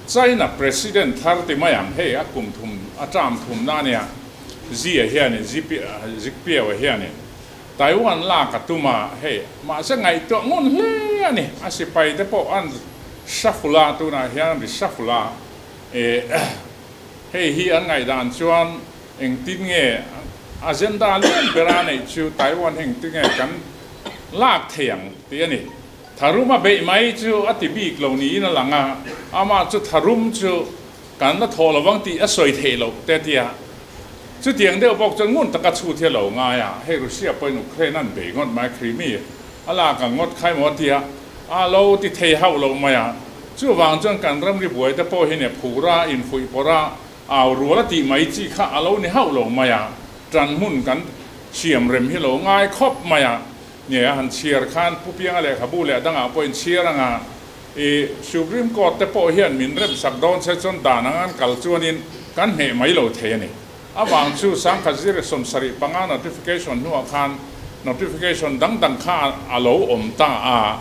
China President thar ti mai ang hei a kum thum a term thumna a nia. Zia hianin Zikpiaua hianin Taiwan lak a tum a, hei mahse ngaihtuah ngun hle a ni. A sipai te pawh an shuffle a, tunah hian an ri shuffle a, eh hei hi an ngaihdan chuan engtin nge agenda lian bera neih chu Taiwan hi engtin nge kan lak thei ang tih a ni. Tharum a beih mai chu a ti bik lo niin a lang a, amah chu tharum chu Kan la thaw lovang tih a sawi theih loh te tia. Chutiang deuh bawk chuan ngun taka chhut hi a lo ngai a, hei Russia pawhin Ukraine an bei ngawt mai, Crimea a lak ang ngawt khai maw a tia, a lo ti thei hauh lo mai a. Chuvang chuan kan ramri buai te pawh hi ne phura, infuih pawrh a, au rual a tih mai chi kha a lo ni hauh lo mai a, tan hmun kan siam rem hi lo ngai khawp mai a. Nge a han chhiar khan Pu Pianga lehkhabu leh a dangah pawh inchhiar anga I Supreme Court te pawh hian min remsak dawn che chuan dan ang an kal chuanin kan hneh mai lo thei a ni. Avang chu 1075 notification hnuah khan notification dang dang kha a lo awm ta a.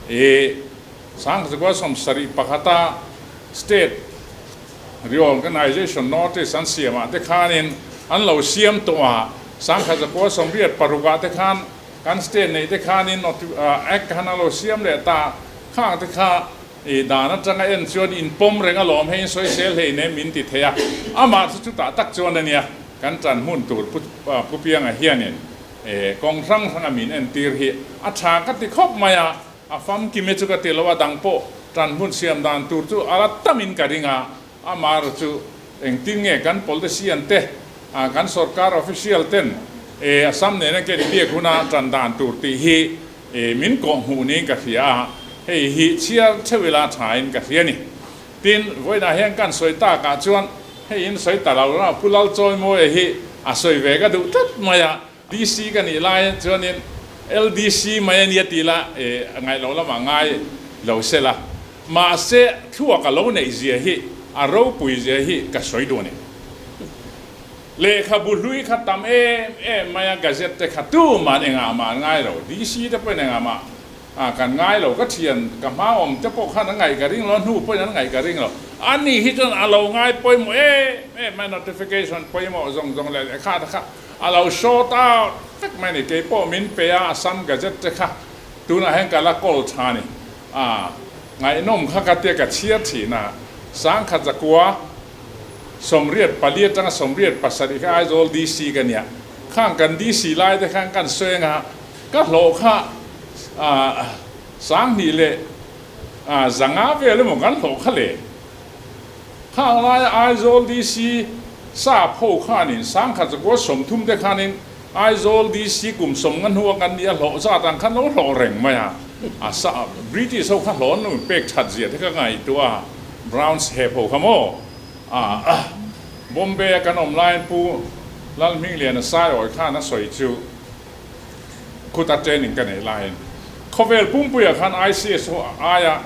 I 1971 a State Reorganization Notice an siamah te khanin an lo siam tawh a. 1986 ah te khan Kan state neih te khanin Act khan a lo siam leh ta, khang te kha i dan atanga en chuan in pawm reng alawm hei in sawisel hlei nem min ti thei a, amah chu chutah tak chuan a nia kan tan hmun tur Pu Pianga hianin kawng hrang hranga min entir hi a tha ka ti khawp mai a, a famkim e chu ka ti lo a, dang pawh tan hmun siam dan tur chu a la tamin ka ring a, Amar chu engtin nge kan politician te, kan sorkar official ten Assam nena ken biak huna tan dan tur tih hi min kawhhmuh niin ka hria a, hei hi chhiar theuh ila thain ka hria a ni. Tin, vawiinah hian kan sawi takah chuan hei in sawi ta lo lo, Pu Lalchawimawia hi a sawi ve ka duh tlat mai a, DC ka nih lai chuanin LDC mai a nia tih la ngaih loh lamah ngai lo se la, mahse thluak a lo neih zia hi a ropui zia hi ka sawi duh a ni. Lehkhabu hlui kha tam em em mai a, gazette te kha tuman engah mah an ngai lo, DC te pawhin engah mah kan ngai lo, ka thian ka hma awm te pawh khan an ngaih ka ring lo, a hnu pawhin an ngaih ka ring lo, ani hi chuan a lo ngai pawimawh em em mai, notification pawimawh zawng zawng leh lehkha te kha A lo short out vek mai a ni. Kei pawh min pe a, Assam Gazette te kha tunah hian ka la call tha a ni. A ngaihnawm kha ka tia ka chhiar thin a, 1984 atanga 87 kha Aizawl DC ka nia. Khang kan DC lai te khan kan sawi anga ka hlawh kha 2000 leh. 05 vel emaw kan hlawh kha le. Khang laia Aizawl DC sap ho khanin 1930 te khanin Aizawl DC kum 50 hnua kan nih a hlawh zat ang khan lo hlawh reng mai a. A sa British ho kha hlawn lo in pek that zia te ka ngaihtuah a, Browns hep ho kha maw? A Bombay a kan awm laiin Pu Lalhmingliana Saiawi khan a sawi chu khuta training ka neih laiin khawvel pumpuiah khan ICS ho aia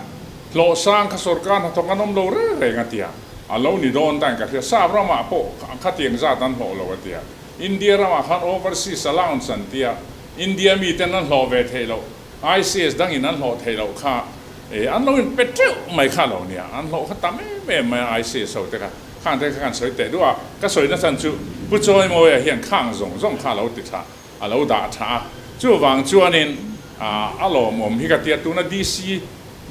hlawh sang kha sorkar hnathawk an awm lo reng reng a tia, a lo ni dawn ta in ka hria. Sap ramah pawh khatiang zat an hlawh lo a tia. India ramah khan overseas allowance an tia, India miten an hlawh ve theih loh. ICS dangin an hlawh theih loh kha e an lo in pe teuh mai kha lo nia, an hlawh kha tam em em mai a ICS ho te kha, khang te kha kan sawi teh duh a, ka sawi na chan chu Pu Chawimawia hian khang zawng zawng kha a lo ti tha, a lo dah tha a, chuvang chuanin a lawmawm hi ka tia, tuna DC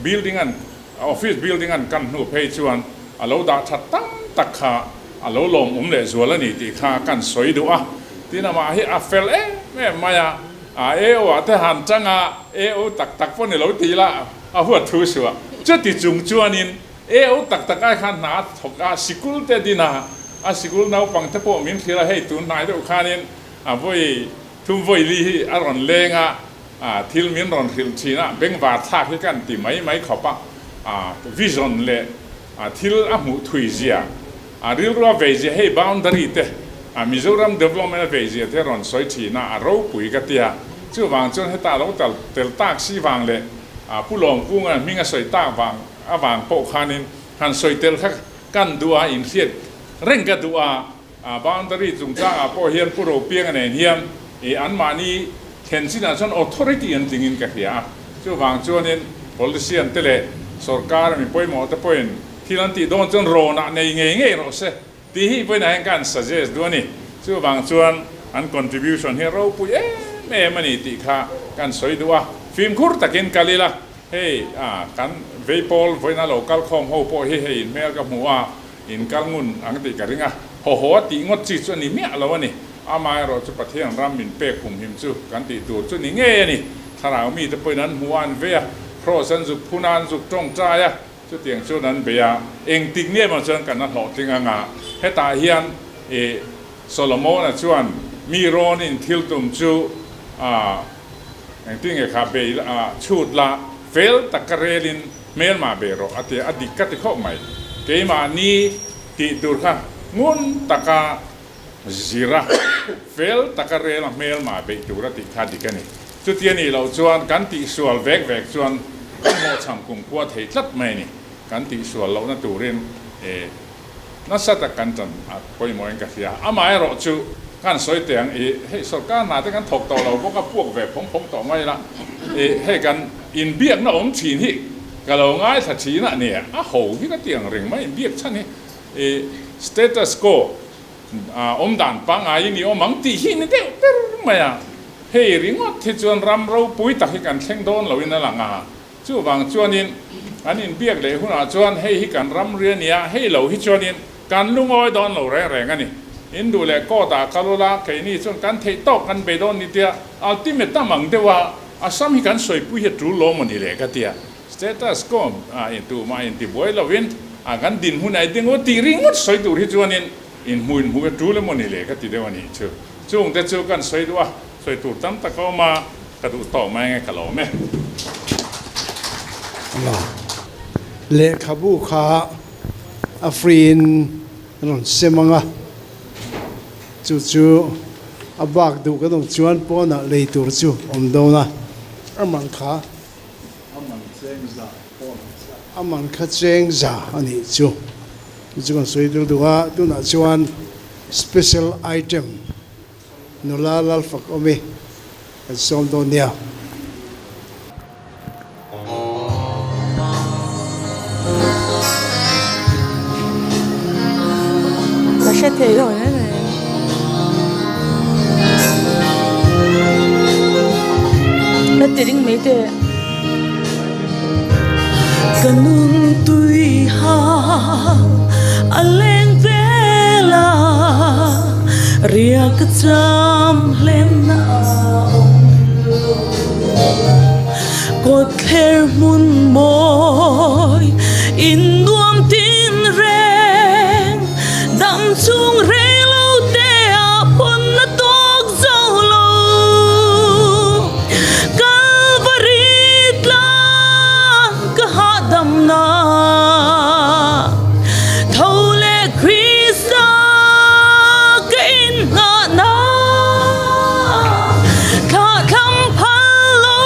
building an office building an kan hnu phei chuan a lo dah tha tam tak kha a lo lawmawm leh zual a ni tih kha kan sawi duh a, tin amah hi a fel em em mai a. A AO ah te han tang a, AO tak tak pawh ni lo ti ila a huat thu suh a. Chuti chung chuanin AO tak tak ai khan hna a thawk a, sikul te din a, a sikul naupang te pawh min hrilh a, hei tun hnai deuh khanin a vawi thum vawi li hi a rawn leng a, thil min rawn hrilh thin a, bengvar thlak hi kan ti mai mai khawp a, vision leh thil a hmuh thui zia. A rilru a vei zia hei boundary te a Mizoram development a vei zia te rawn sawi thin a, a ropui ka tia. Chuvang chuan heta lo tal tel tak si vang leh a Pu Lawmkunga hming a sawi tak vang avang pawh khanin han sawi tel kha kan duh a, inhriat reng ka duh a. A boundary chungchangah pawh hian Pu Ropianga nen hian i anmahni thlen chinah chuan authority an tlingin ka hria a. Chuvang chuanin politician te leh sorkar mi pawimawh te pawhin Thil an tih dawn chuan rawnah nei ngei ngei rawh se tih hi vawiinah hian ka han suggest duh a ni. Chuvang chuan an contribution hi a ropui em em a ni tih kha ka han sawi duh a. Fimkhur takin kal ila, hei kan vei pawl vawiina lo kal khawm ho pawh hi hei inhmel ka hmu a, in kal ngun ang tih ka ring a. Haw haw a tih ngawt chi chu a ni miah lo a ni. Amaherawh chu Pathian ram min pek humhim chu kan tih tur chu ni ngei a ni. Thlarau mite pawhin an hmu a, an vei a, Kraws an zuk phun a, an zuk tawngtai a. Chutiang chuan an bei a, engtik nge maw chuan kan a hlawhtling ang a, hetah hian i Solomona chuan mi rawn in thil tum chu a engtin nge kha bei la a chhut la, fel tak ka rel in hmelmah bei rawh a ti a, a dik ka ti khawp mai. Keimahni tih tur kha ngun taka zir a, fel taka rel a hmelmah beih tur a tih kha dik a ni. Chuti a nih loh chuan kan tihsual vek vek chuan kan hlawhchham kumkhua thei tlat mai a ni. Kan tihsual lohna turin e nasa tak kan tan a pawimawhin ka hria. Amaherawh chu kan sawi teh ang i hei sorkar hna te kan thawk tawh lo bawk a, puak ve phawng phawng tawh mai ila i hei kan inbiakna awm thin hi ka lo ngaithla thin a nia, a ho hi ka ti ang reng mai inbiak chhan hi i status quo awm dan pangngai in i awm ang tih hi ni deuh ber mai a, hei ringawt hi chuan ram ropui tak hi kan thleng dawn loin a lang a, chuvang chuanin an inbiak leh hunah chuan hei hi kan ram ri a nia, hei lo hi chuanin kan lungawi dawn lo reng reng a ni. In duh leh court ah kal ula, keini chuan kan theih tawk kan bei dawn ni tia ultimate tam ang deuh a, Assam hi kan sawipui hi a tul lo maw ni le ka tia. Status quo a in tumah in ti buai lovin a kan dinhmun a ding u tih ringawt sawi tur hi chuanin in hmu in hmu e tul emaw ni le ka ti deuh a nih chu. Chung te chu kan sawi duh a, sawi tur tam tak a awm a, ka duh tawh mai ange ka lawm e. Lehkhabu kha a free in rawn sem ang a, chu chu a bak duh kan awm chuan pawnah lei tur chu awm dawn a, a man kha. A man kha cheng za a nih chu. Chu chu kan sawi deuh deuh a, tunah chuan special item nula Lalfak awm i kan sawm dawn nia. Ka hre thei lo hle mai. Ka ti ring mai teh. Ka nun tui ha a leng vel a, ria ka cham hlem na a awm lo. Kawtthler hmun maw. In nuam tin reng dam chhung rei lo te ah pawn a tawk zo lo. Kalvari tlang ka hahdam na tho leh Krista ka inngah na thlah thlam phal lo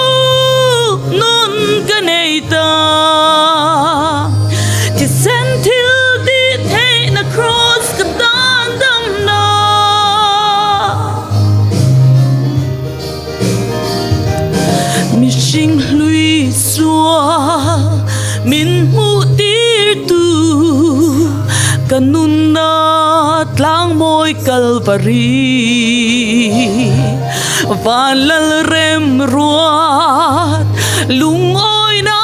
nun ka nei ta. Thisen thil tih theihna kraws ka tan damna. Mihring hlui sual min hmuh tirtu ka nunna tlangmawi Kalvari. Van Lalrem ruat lungawina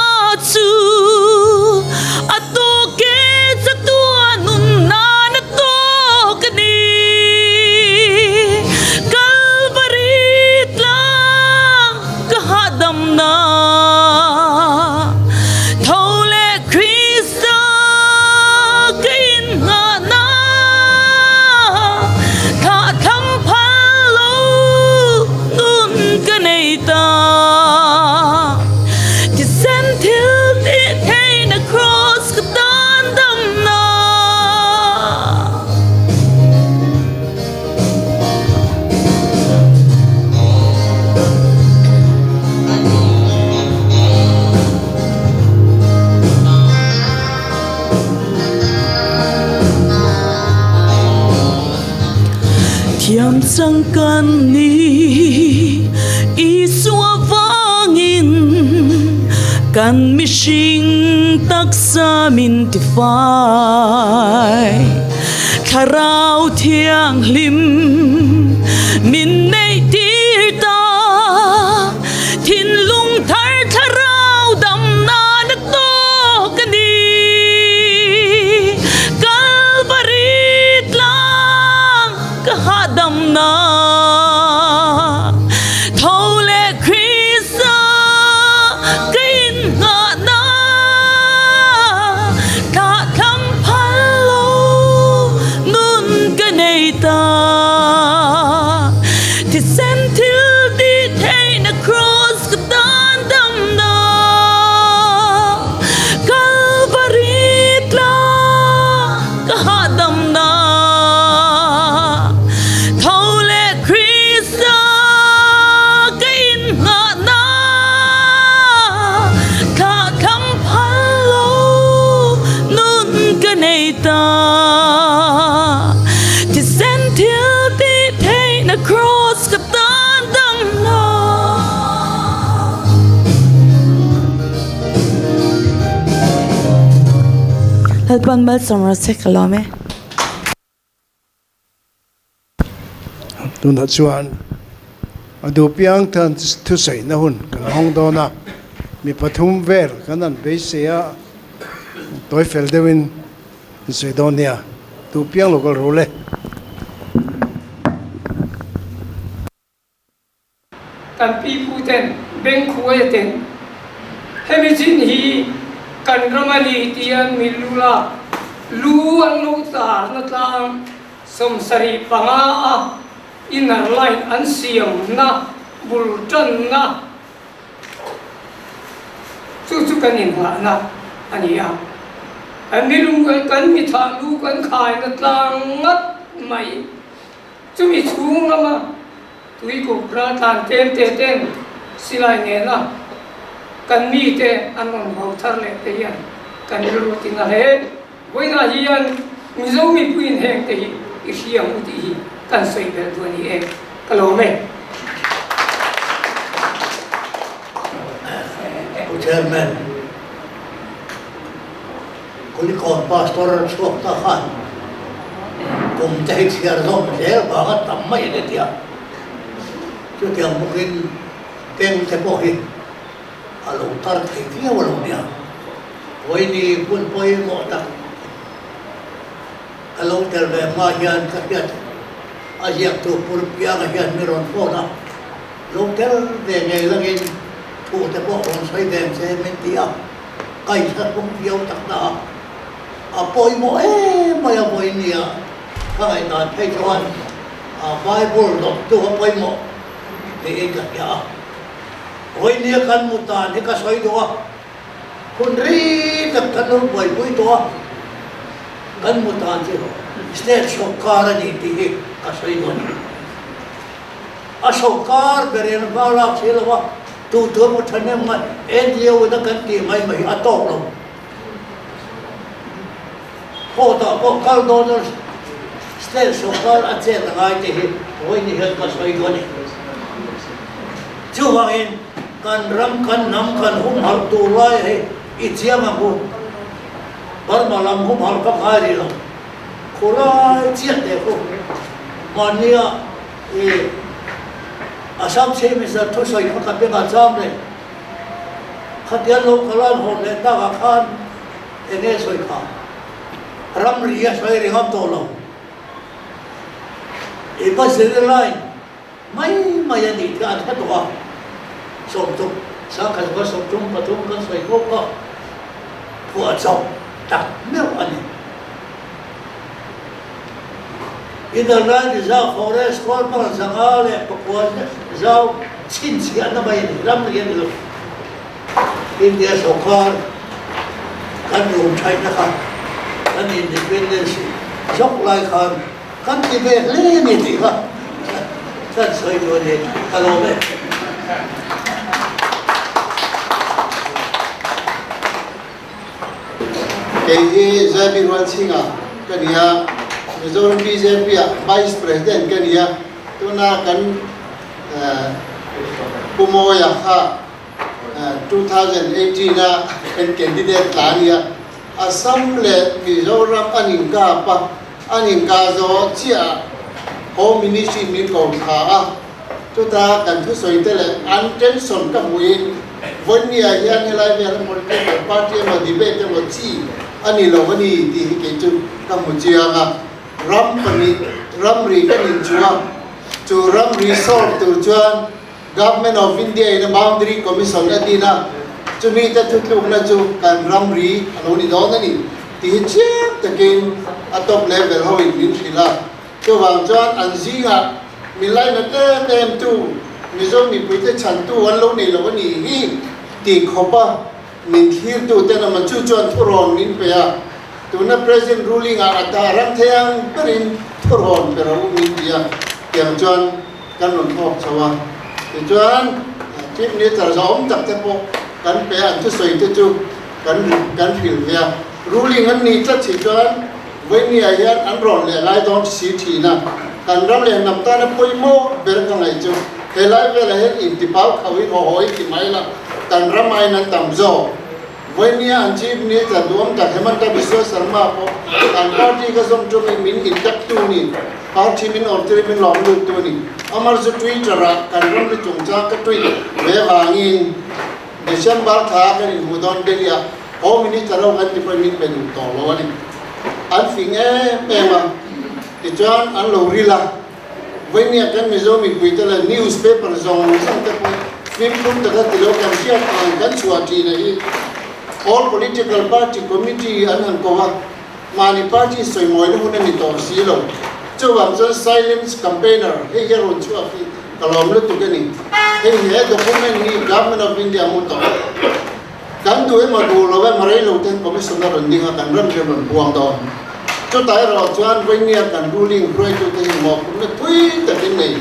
chu a tawk e chatua nun nan a tawk a ni. Kalvari tlang ka hahdamna tho leh Krista ka inngahna thlah tham phal lo nun ka nei ta. Thisen thil tih theihna kraws ka tan damna. Thiam chang kan ni Isua vangin kan mihring taksa min tifai. Thlarau Thianghlim min neih tir ta, thinlung thar thlarau dam nan a tawk a ni. Kalvari tlang ka hahdam na, tho leh Krista ka inngah na, thlah thlam phal lo nun ka nei ta. Thisen thil tih theihna kraws ka tan damna, Kalvari tlang ka hahdamna, tho leh Krista ka inngahna, thlah tham phal lo nun ka nei ta. Thisen thil tih theihna kraws ka tan damna. Lalpan malsawm rawh se ka lawm e. Tunah chuan a duh piang tan thusaihna hun kan hawng dawn a, mi pathum vel kan han beisei a, tawi fel deuhin an sawi dawn nia, duh piang lo kal ru le. Kan pi pu ten beng khuai ten hemi chin hi kan ram a ni tian mi lu lak lu an lo tar na tlang 75 a inner line an siam na bul tan na chu chu kan inhah na a ni a. Kan mi lu kan mi thah lu kan khai na tlang ngat mai chumi chhung lama Tuikuk raltlan tlem te ten silai nena kan mite an rawn ho thar leh te hian kan rilru tin a hle. Vawiinah hian Mizo mipuiin heng te hi i hria ang u tih hi kan sawi belh duh a ni e. Ka lawm e. Pu Chairman, Kulikawn Pastor chhuak ta khan kum te hi chhiar zawm zel vanga tam mai a ni tia. Chutiang bawkin beng te pawh hi a lo tar thei viau a lo nia. Vawiini hmun pawimawh tak ka lo tel ve hma hian ka hriat a ziaktu Pur Pianga hian mi rawn phone a, lo tel ve ngei langin thu te pawh rawn sawi ve ang che min ti a. Ka inthlahrung viau tak na a, a pawimawh em mai a vawiin nia ka ngaihdan phei chuan Bible dawttu a pawimawh tiin ka hria a. Vawiin nia kan mu tan hi ka sawi duh a, hun ri tak kan lo buaipui tawh a, kan mu tan chu state sawrkar a ni tih hi ka sawi duh a ni. A sawrkar berin a hma lak si lo a, Tu tu emaw thahnem ngai NGO in a kan tih mai mai hi a tawk lo. Court ah pawh kal dawn a state sawrkar a chet a ngai te hi vawiin hian ka sawi duh a ni. Chuvangin kan ram kan hnam kan humhalh tur lai hi i chiang ang u. Burma lam humhalh ka ngai rih lo. Khulai chiah teh khu mahnia I Assam Chief Minister thusawi kha ka bengah cham reng. Khatian lo kal an hawn leh takah khan eng nge sawi kha? Ramri a sawi ringawt tawh lo. I Baziri line mai mai a nih kha an hre tawh a. 60, 1933 kan sawi fo kha phuahchawp tak meuh a ni. Inner Line Reserve Forest Kawlpang 504 zau chhinchhiahna mai a ni, ramri a ni lo. India sawrkar kan rum thaihna kha kan independence zawk lai khan kan ti ve hle a ni tih kha kan sawi duh a ni, ka lawm e. Kei hi Zaibi Rualchhinga ka ni a, Mizoram bjp ah Vice President ka ni a, tuna kan Pu Mawia kha 2018 a kan candidate tla a ni a, Assam leh Mizoram an inkap a, an inkah zawh chiah ah Home Ministry min ko thla a, Chuta kan thusawi te leh an tension ka hmuhin Vawinia hian helai vel a political party emaw debate emaw chi a ni lo a ni tih hi kei chu ka hmu chiang a. Ram pahnih ramri kan inchuh a, chu ramri solve tur chuan Government of India in a boundary commission a din a, chumi te thutlukna chu kan ramri a lo ni dawn a ni tih hi chiang takin a top level ho in min hrilh a. Chuvang chuan an zingah mi lainat em em tu Mizo mipuite chhantu an lo nei lo a nih hi tih khawpa min thlirtu ten awm a, chu chuan thurawn min pe a, tuna President ruling ah a dah ram thei ang berin thurawn pe rawh u min ti a, tiang chuan kan rawn thawk chho a. Tichuan Chief Minister zahawm tak te pawh kan pe a, an thusawi te chu kan kan hrilh ve a, ruling an nih tlat si chuan Vawinia hian an rawn leh lai dawn si thin a, kan ram leh hnam tana pawimawh ber ka ngaih chu helai velah hian intipau khauhin haw haw i ti mai la, kan ram aiin an tam zawk. Vawinia an Chief Minister duhawm tak Hemanta Biswa Sarma pawh kan party ka zawm tumin min indak tu ni, party min awm tir min lawm lut tu ni. Amar chu Twitter ah kan ram ni chungchang ka tweet ve vangin December thla kan inhmuh dawn Delhi ah Home Minister ho kan ti pawhin min pe duh tawh lo a ni. An fing em em a, tichuan an lo ril a. Vawinia kan Mizo mipui te leh news paper zawng zawng te pawh fimkhur taka ti lo kan hriat ang kan chhuah thin a hi. All Political Party Committee an han ko a, mahni party sawimawina hun a ni tawh si lo. Chuvang chuan Silence Campaigner hei hi a rawn chhuak hi ka lawm lutuk a ni. Hei he document hi Government of India mu tawh. Kan duh emaw duh lo emaw rei lo ten Commission a rawn ding a, kan ram hian rawn buang dawn. Chutah erawh chuan Vawinia kan ruling hruaitute hi mawhphurhna thui takin nei,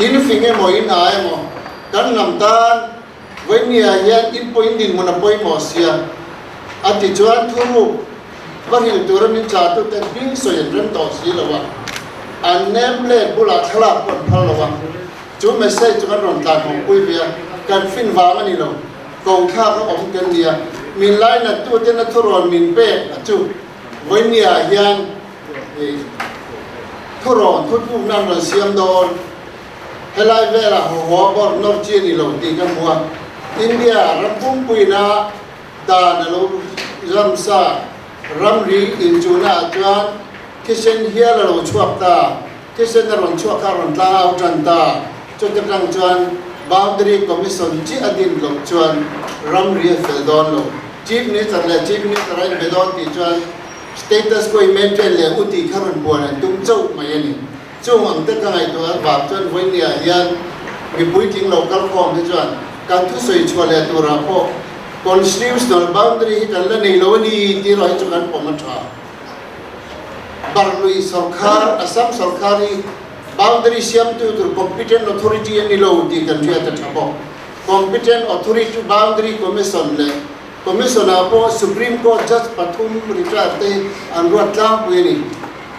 in fing emaw in a emaw kan lam tan Vawinia hian in pawh in dinhmun a pawimawh sia a ti chuan thuruk va hril tura min chahtute hming sawi an rem tawh si lo a, an name plate bulah thlalak pawh an phal lo a, chu message chu kan rawn tlan hawngpui ve a, kan fin vang a ni lo. Ko thlak a awm kan nia, min lainat tu ten a thurawn min pek a chu Vawinia ah hian thurawn thutluk nan rawn siam dawn. Helai velah haw haw bawr nawr chi a ni lo tih ka hmu a, India ram pumpuina dan a lo ramsa ramri inchuhna ah chuan thisen hial a lo chhuak ta. Thisen a rawn chhuak kha a rawn tlang au tan ta. Chuti atang chuan Boundary Commission chiah a din loh chuan ramri a fel dawn lo. Chief Minister leh Chief Minister a inbe dawn tih chuan status quo i maintain leh u tih kha rawn buan an tum chauh mai a ni. Chung ang te ka ngaihtuah vang chuan vawinia hian mipui tling lo kal khawm hi chuan kan thusawi chhuah leh turah pawh constitutional boundary hi kan la nei lo a ni tih erawh hi chu kan pawm a tha. Barlui sawrkhar, Assam sawrkhar hi boundary siamtu tur competent authority a ni lo tih kan hriat a tha bawk. Competent Authority Boundary Commission leh Commission ah pawh Supreme Court Judge pathum retired te an ruat tlangpui a ni.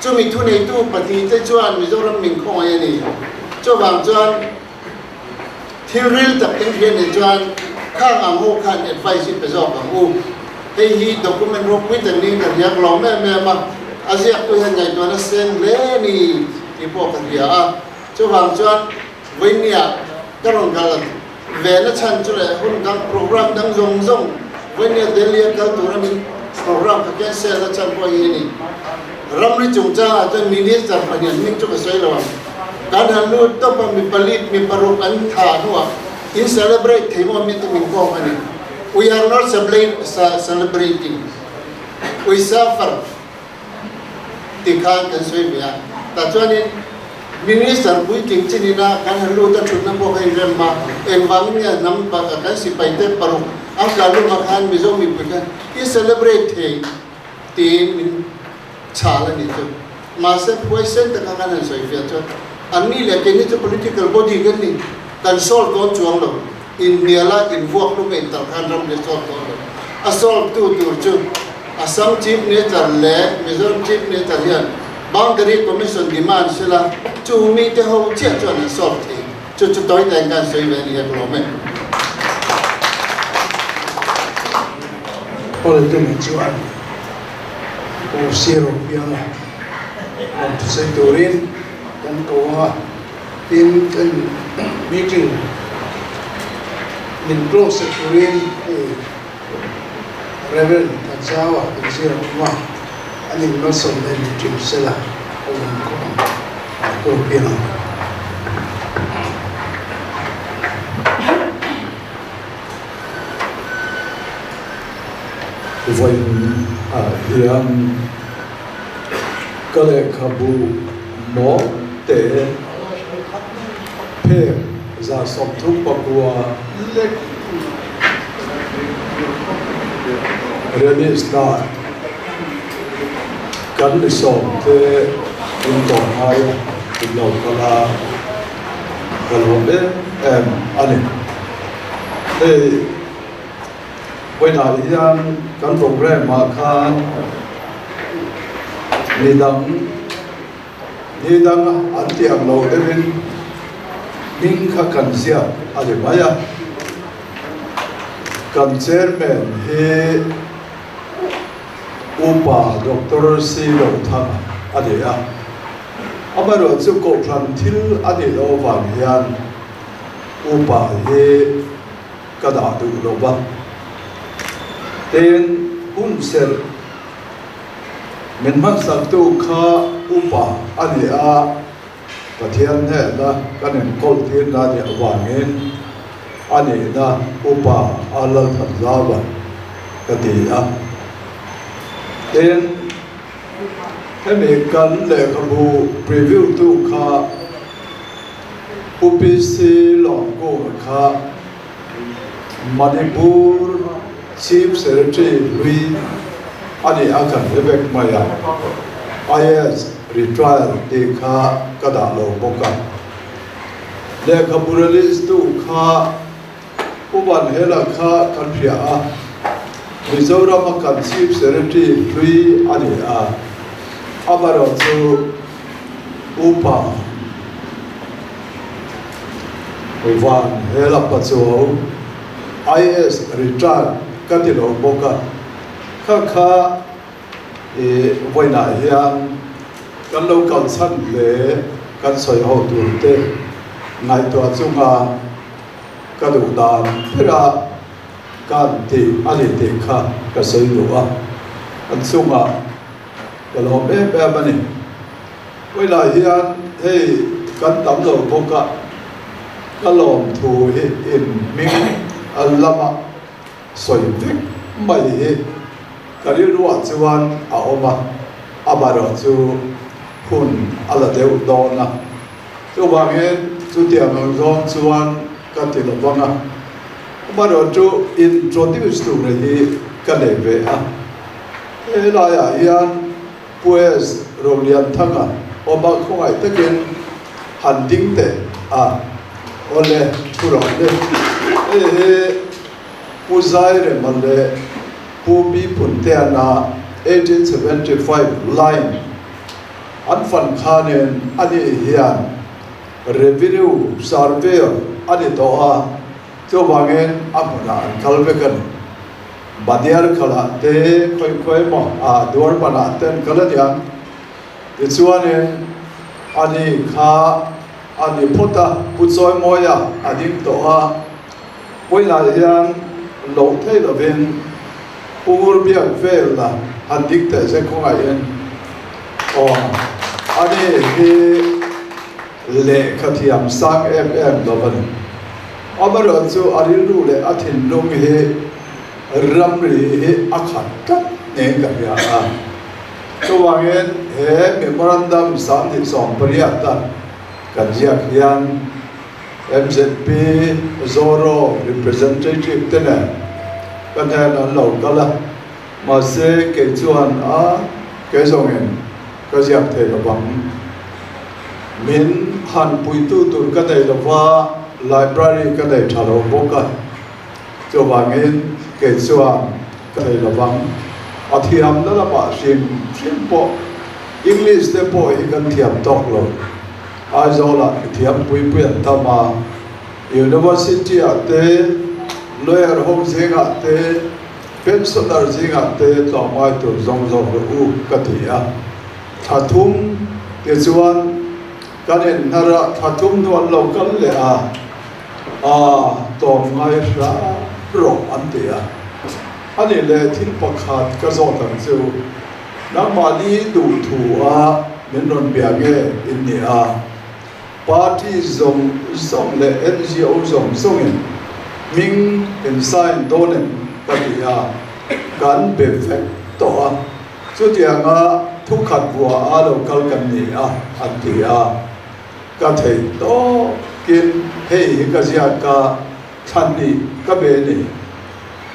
Chumi thuneitu pahnihte chuan Mizoram min khawngaih a ni. Chuvang chuan thil ril tak kan hriat nei chuan khang ang ho khan advice hi pe zawk ang u. Hei hi document ropui tak niin ka hria, ka lawm em em a, a ziaktu hian ngaihtuahna seng hle a ni tih pawh ka hria a. Chuvang chuan Vawinia ka rawn kal ve na chhan chu leh hun dang program dang zawng zawng Vawinia Delhi a kal tura min program ka cancel na chhan pawh hi a ni. Ramri chungchangah chuan Minister pahnian hming chu ka sawi lo ang. Kan han lut tawp a mi palit mi paruk an tha hnuah in celebrate thei maw mi te min kawm a ni. We are not celebrating. We suffer. Ti khan kan sawi ve a, tah chuanin Minister puitling chin ina kan han lut a thutna pawh kha inrem a, engvangin nge hnam kan sipai te paruk an tla lum ah khan Mizo mipui khan i celebrate thei tiin min chhal a nih chu. Mahse phuaisen taka khan han sawi fiah chuan anni leh keini chu political body kan ni, kan solve dawn chuang lo, inhnial a invuak lum a intalh khan ram leh solve dawn lo. A solve tu tur chu Assam Chief Minister leh Mizoram Chief Minister hian Boundary Commission demand sela chu mite ho chiah chuan an solve thei. Chu chu tawi takin khan sawi ve a ni hek lo mai. Paul chuan Pu Siro Pianga rawn thusawi turin kan ko ang a, tin kan meeting min close turin hei Rev. Thanzaua kan zir a awm a, an in malsawm leh min ṭim sela a awm khawp ang Pu Pianga. Vawiin ah hian ka lehkhabu maw te phek 39 lek release dan kan mi sawm te in tawh ngai a in lo kal a ka lawm em em a ni. Hei vawiinah hian kan programme ah khan midang Ni dang an tih ang lo deuhin hming kha kan ziak a ni mai a. Kan chairman hi Upa Doctor C Rothanga a ni a. Amaherawhchu kohhran thil a nih loh avang hian Upa hi ka dah duh lo va. Tin, hun serh Min hmansaktu kha upa a ni a, Pathian hnehna kan inkawl tirna a nih avangin a nihna upa a Lalthanzauva ka ti a. Tin, hemi kan lehkhabu preview tu kha Pu PC Lawmkunga kha Manipur Chief Secretary hlui a nih a kan hre vek mai a, IAS retrial tih kha ka dah lo bawk a. Lehkhabu release tu kha Pu Vanhela kha kan hria a, Mizoram a kan Chief Secretary hlui a ni a, amaherawhchu Upa Van Hela Pachuau IAS retired ka ti lo bawk a, kha kha i vawiinah hian kan lo kal chhan hle kan sawi ho tur te ngaihtuah chunga ka duh dan ber a kan tih a ni tih kha ka sawi duh a, an chungah Ka lawm em em a ni. Vawilah hian hei kan tam lo bawk a, ka lawm thu hi in hming a lama sawi vek mai hi ka rilruah chuan a awm a, amaherawhchu hun a la deuh dawn a. Chuvangin chutiang ang zawng chuan ka ti lo vang a, amaherawhchu introduce tur hi ka nei ve a, helaiah hian Pu S. Rolianthanga awma khawngaih takin han ding teh a, awle thu rawh le. Hei hi Pu Zairema leh Pu Bi Punteana 1875 line an fan khanin ani hian Revenue Surveyor a ni tawh a, chuvangin a hmunah an kal vek a ni. Badiar khalah te khawi khawi emaw ah duar banah te an kal a niang. Tichuanin ani kha a ni phawt a, Pu Chawimawia a ding tawh a, Puilai hian loh thei lovin Pu Ngurbiak vel la han ding teh se khawngaihin aw ani hi lehkha thiam sang em em lo a ni. Amaherawhchu a rilru leh a thinlung hi ramri hi a khat tlat nen ka hria a. Chuvangin he memorandum 28 a kan ziak hian MZP Zoro representative te nen ka hnen an lo kal a, mahse kei chuan a kei zawngin ka ziak thei lo vang. Min han puitu tur ka nei lo va, library ka nei tha lo bawk a, chuvangin kei chuan ka thei lo vang. A thiamna lamah hrim hrim pawh English te pawh hi kan thiam tawk lo. Aizawlah mithiam puipui an tam a, University ah te, lawyer ho zingah te, pensioner zingah te tlawmngai tur zawng zawk rawh u ka ti a. Thla thum tichuan kan inhnar a, thla thum hnu an lo kal leh a, aa tlawmngai hram rawh an ti a. Ani leh thil pakhat ka zawt ang chu. Nangmahni duhthu a min rawn bia nge in ni a? Party zawng zawng leh NGO zawng zawngin hming in sign dawn em ka ti a, kan be vek tawh a, chutianga thukhat vua a lo kal kan ni a an ti a, ka theih tawkin hei hi ka ziak a, thlan ni ka be ni.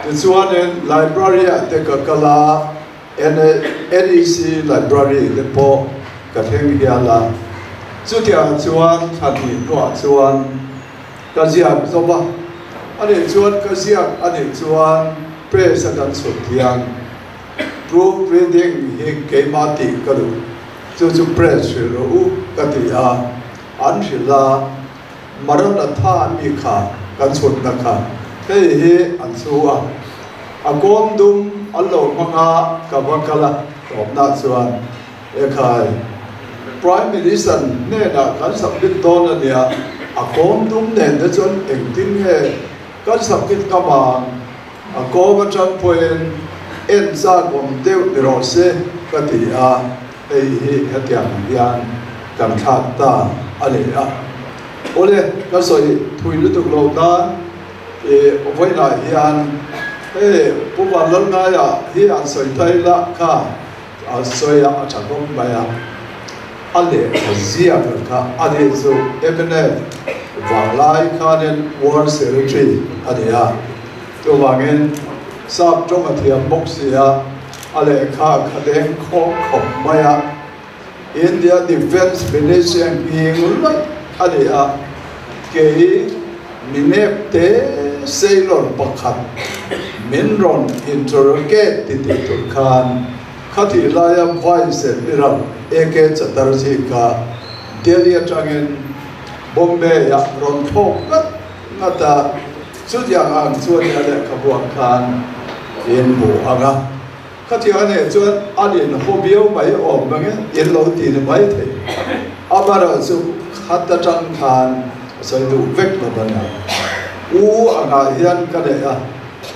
Tichuanin library-ah te ka kal a. NEC Library te pawh ka thleng hial a, chutiang chuan thla hnih hnuah chuan ka ziak zawm a, a nih chuan ka ziak a nih chuan press a kan chhut hian proof reading hi keimah tih ka duh, chu chu press hrilh rawh u ka ti a, an hrilh a, Maranatha mi kha kan chhutna kha hei hi an chhu a, a kawm dum an lo hmang a, ka va kal a, tawpna chuan Ekhai, Prime Minister hnenah kan submit dawn a nia, a kawm dum nen te chuan engtin nge kan submit ngam ang, a kawm atang pawhin en chak awm deuh ni rawh se ka ti a. Hei hi hetiang hian kan thlak ta a ni a. Awle, ka sawi thui lutuk lo nan i vawiinah hian hei Pu Vanlalngaia hi an sawi thai la kha a sawi a, a tha khawp mai a. A lehkha ziak kha a ni chu mnf vanglai khanin War Secretary a ni a. Chuvangin sap tawng a thiam bawk si a. A lehkha kha deng khawm khawp mai a, India Defence Ministry nghing laih a ni a, kei minep te sailor pakhat min rawn interrogate ti tih tur khan khatih laia Vice Admiral AK Chatterjee kha Delhi atangin Bombay ah rawn thlawk ngat ngat a. Chutiang ang chuan a lehkhabuah khan in hmu ang a, khatiang a nih chuan an in haw viau mai awm ang e, in lo ti ni mai thei. Amaherawh chu khat atang khan a sawi duh vek lo a nia. U angah hian ka neih a,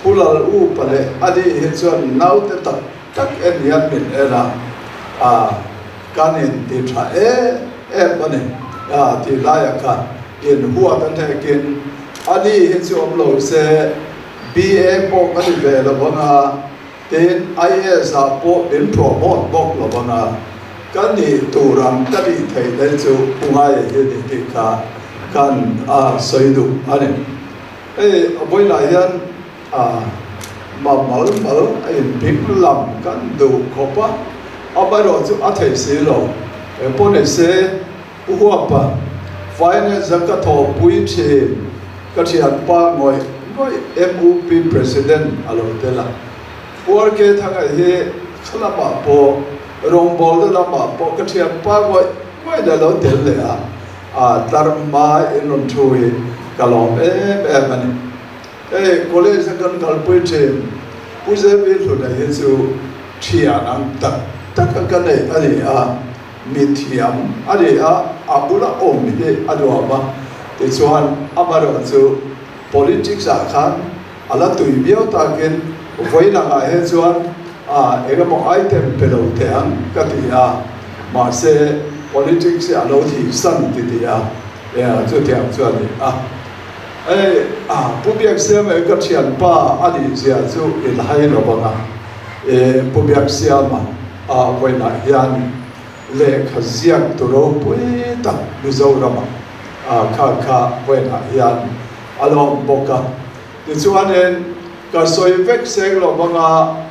Pu Lal U pa leh a nih hi chuan naute tak tak en hian min en a, a kan in ti tha em em a ni a tih laiah khan. In huat a hnekin a ni hi chu awm lo se. BA pawh ka ni ve lo vang a, tin IAS ah pawh min promote bawk lo vang a, ka nih tur ang ka nih theih lai chu Pu Ngaia hi ni tih kha kan sawi duh a ni. Hei a vawilah hian ma mal mal a inping lam kan duh khawp a, amaherawh chu a theih si lo. Engpawh ni se Pu Huapa, Finance a ka thawhpui thin ka thianpa ngawih ngawih MUP President a lo tel a. Pu RK Thanga hi kha lamah pawh rawngbawlna lamah pawh ka thianpa ngawih ngawih a lo tel leh a, a tlarhma in rawn thu hi ka lawm em em a ni. Hei college a kan kalpui thin Pu Zevi Hluna hi chu thian ang tak tak a ka neih a ni a. Mithiam a ni a, a bula awm hi a nuam a, tichuan amaherawh chu politics ah khan a la tui viau takin vawi langah hi chuan a engemaw item pe lo teh ang ka ti a, mahse politics hi a lo thih san ti ti a, chutiang chu a ni a. Hei Pu Biaksiama hi ka thianpa a nih zia chu inhai lo vang a, Pu Biaksiama. A vawiinah hian lehkha ziak tu ropui tak Mizoramah kha kha vawiinah hian a lawm bawk a. Tichuanin ka sawi vek seng lo hmanga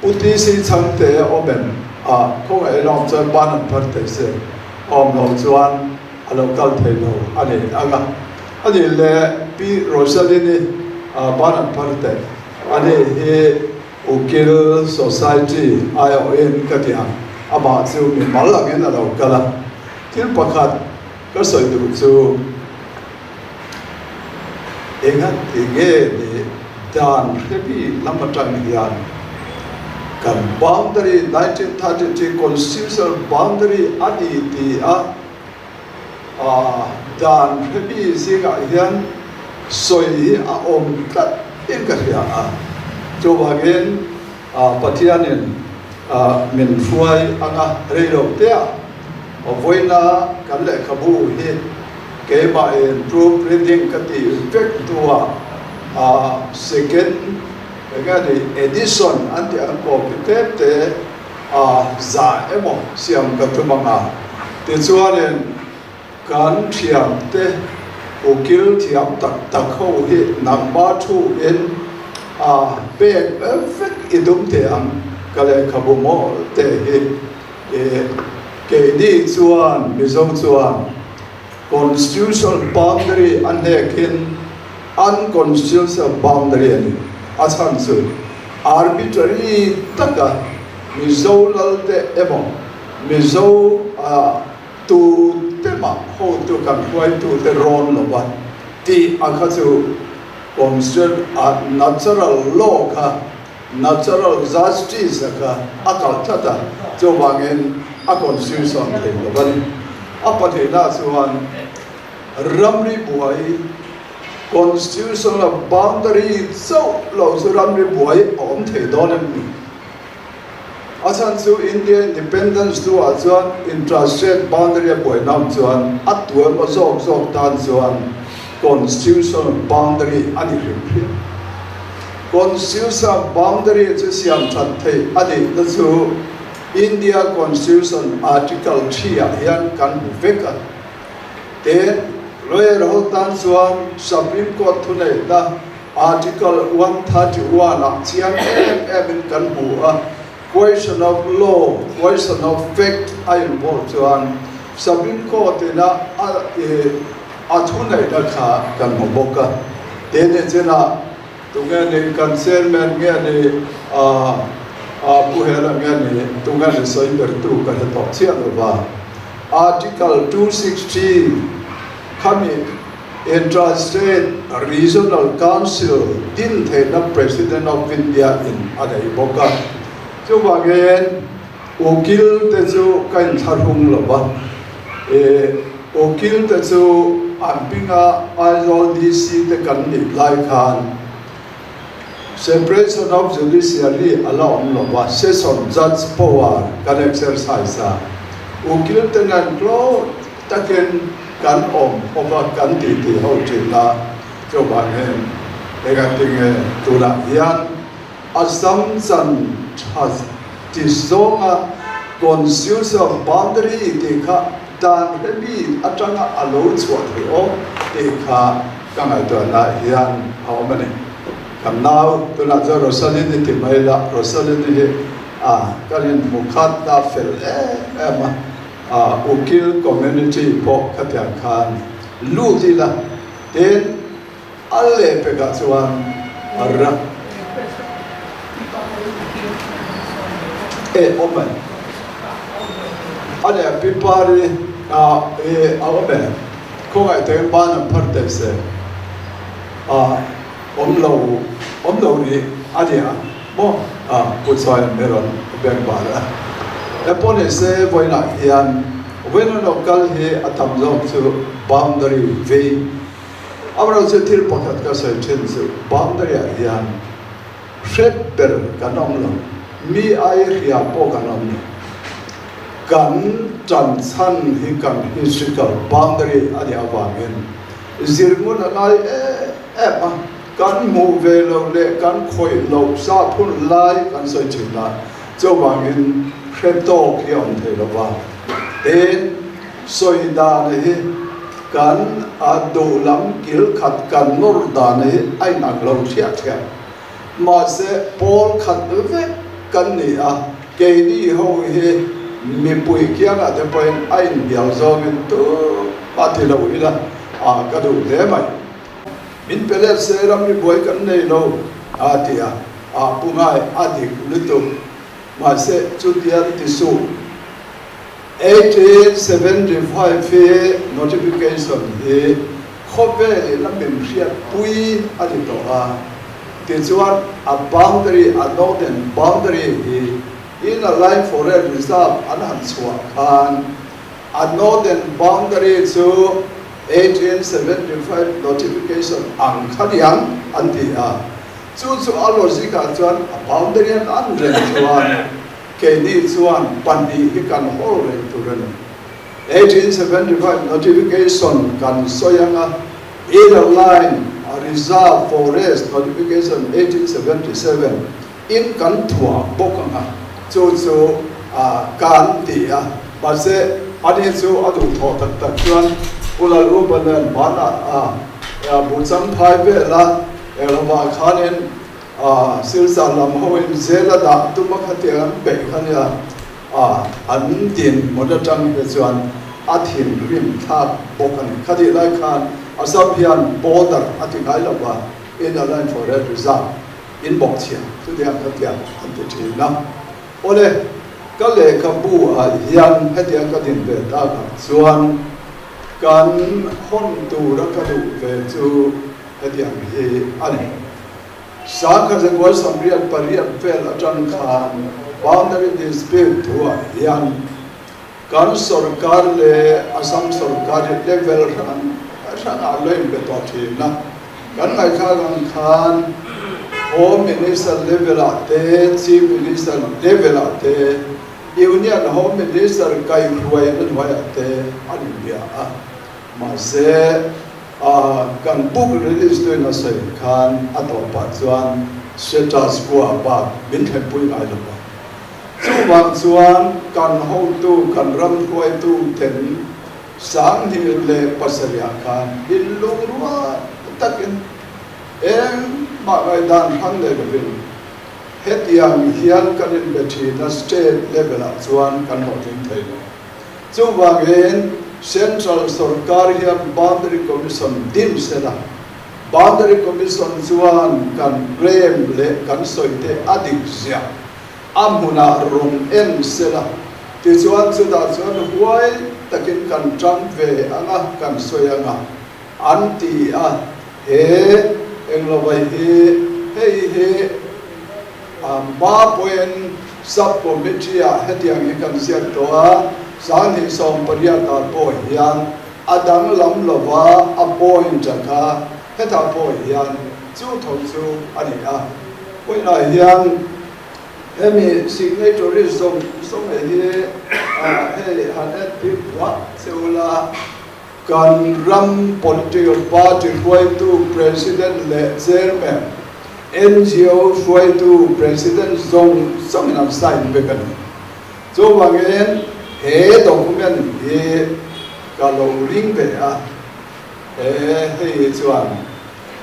Pu TC Chhangte awm em a khawngaih lawm chuan ban an phar thei se awm lo chuan a lo kal thei lo a ni ang a. A nih leh Pi Rosalyn-i ban an phar thei a ni hi. Ukil Society aiawhin ka ti ang, amah chu mi mal angin a lo kal a. Thil pakhat ka sawi duh chu enga ti nge ni dan hrebi lam atang hian kan boundary 1933 constitutional boundary a ni ti a dan hrebi zingah hian sawi hi a awm tlat in ka hria a, chuvangin Pathianin min hruai anga rei lo tea vawiina kan lehkhabu hi keimahin proof reading ka tih vek hnuah second enge ni edition an tih ang copy tlem te a za emaw siam ka tum ang a, tichuanin kan thiamte ukil thiam tak tak ho hi nangma thu in a pek vek i dum teh ang ka lehkhabu mawl te hi e keini chuan Mizo chuan constitutional boundary a hnekin unconstitutional boundary a ni a chhan chu arbitrary taka Mizo lalte emaw Mizo tu te mah hotu kan hruaitute rawn lo va tih a kha chu constitution a natural law kha natural justice a kha a kal tlat a, chuvangin a constitution thei lo a ni. A pahnihna chuan ramri buai constitutional boundary chauh lo chu ramri buai a awm thei dawn em ni? A chhan chu India Independence hnuah chuan intra-state boundary a buai nam chuan a tuam a zawk zawk tan chuan constitutional boundary a ni hrim hrim. Constitutional boundary chu siam that theih a nihna chu India Constitution Article 3 ah hian kan hmu vek a. Tin, lawyer ho tan chuan Supreme Court thuneihna Article 131 ah chiang em em in kan hmu a, question of law, question of fact a involve chuan Supreme Court in a a thuneihna kha kan hmu bawk a. Tin i chinah tunge ni kan chairman nge ni a Pu Hela nge ni tunge ni sawi bertu ka hre tawh chiah lo va. Article 260 khami Intra-State Regional Council din theihna President of India in a nei bawk a. Chuvangin ukil te chu ka inthlahrung lo va, ukil te chu an hminga Aizawl DC te kan nih lai khan Separation of Judiciary a la awm lo va, Session Judge power kan exercise a, ukil te nen close takin kan awm ho va, kan titi ho thin a, chuvangin Engatinge tunah hian Assam chan tha ti zawnga Constitutional boundary tih kha dan hlemi atanga a lo chhuah theih awm tih kha ka ngaihtuahna hian a awm a ni. Kan nau tunah chuan Rosalyn-i ti mai la, Rosalyn-i hi a kan inhmu khat a fel em em a, a Ukil community pawh khatiang khan lut ila tin, A lehpekah chuan a rak e awm e. A leh pi pari a e a awm e. Khawngaih takin ban an phar teh se. A awm lo awm lo rih a nia maw a pu chuan mi rawn beng bar a. E pawh ni se vawiinah hian vawiin an lo kal hi a tam zawk chu boundary vei Amaherawhchu chu thil pakhat ka sawi thin chu boundary ah hian hret ber kan awm lo, mi ai hria pawh kan awm lo. Kan tan chhan hi kan historical boundary a nih avangin zirngun a ngai em em a, kan hmuh ve loh leh kan khawih loh sa phun lai kan sawi thin a, chuvangin hre tawk hi a awm thei lo va. Tin, sawi dan hi kan a duh lam kil khat kan nawr dan hi a inang lo thiah thiah. Mahse, pawl khat vek kan ni a, keini ho hi mipui kiangah te pawhin a inbial zawngin tumah ti lo ila a ka duh hle mai. Min pe let se ramri buai kan nei lo a ti a, a pu ngai a dik lutuk. Mahse, chutiang ti suh. 1875 hi notification hi khawvelin a min hriatpui a ni tawh a, tichuan a boundary, a northern boundary hi Inner Line Forest Reserve an han chhuah khan a northern boundary chu 1875 notification ang kha niang an ti a, chu chu a logic ah chuan a boundary an an reng chuan Keini chuan pahnih hi kan hawl reng tur a ni. 1875 notification kan sawi anga Inner Line Reserve Forest Notification 1877 in kan thuah bawk anga chu chu kan ti a. Mahse, ani chu a duhthawh tak tak chuan Pu Lalrupa nen hmanah Buhchangphai vela englamah khanin A silchar lam hoin zel a dah tum a khatiang an peih kha nia a an din hmun atang hi chuan a thinrim thlak bawk a ni. Khatih lai khan Assam hian border a ti ngai lo va, Inner Line Forest Reserve in bawk chhia chutiang khatiang an ti thin a. Awle, ka lehkhabu ah hian hetiang ka din ve takah chuan kan hawn tura ka duh ve chu hetiang hi a ni. Sangha Zakual Samriat pariat vel atang khan boundary dispute thuah hian kan sorkar leh Assam sorkar hi level hrang hrangah lo inbe tawh thin a. Kan ngaihthlak ang khan Home Minister level ah te, Chief Minister level ah te, Union Home Minister kaihhruai na hnuaiah te an inbia a. Mahse, A kan book release tuin a sawi khan a tawpah chuan status quo ah bak min thlenpui ngai lo va. Chuvang chuan kan hotu, kan ram hruaitu ten 2007 ah khan inlung rual takin engmah ngaihdan hrang nei lovin hetiang hian kan inbe thin a, state level ah chuan kan hlawhtling thei lo. Chuvangin Central sorkar hian Boundary Commission din se la, Boundary Commission chuan kan claim leh kan sawite a dik ziah a hmunah rawn en se la, tichuan chutah chuan huai takin kan tang ve ang a, kan sawi ang a, an ti a, he englovai hi hei hi A hma pawhin Sub Committee ah hetiang hi kan ziak tawh a, 2018 ah pawh hian a danglam lova a point a kha hetah pawh hian chu tho chu a ni a. Point ah hian hemi signatory zawng zawng hi hei han en pik buah che ula. Kan ram political party hruaitu President leh Chairman, NGO hruaitu President zawng zawngin an sign vek a ni. Chuvangin he document hi ka lo ring ve a, he hei hi chuan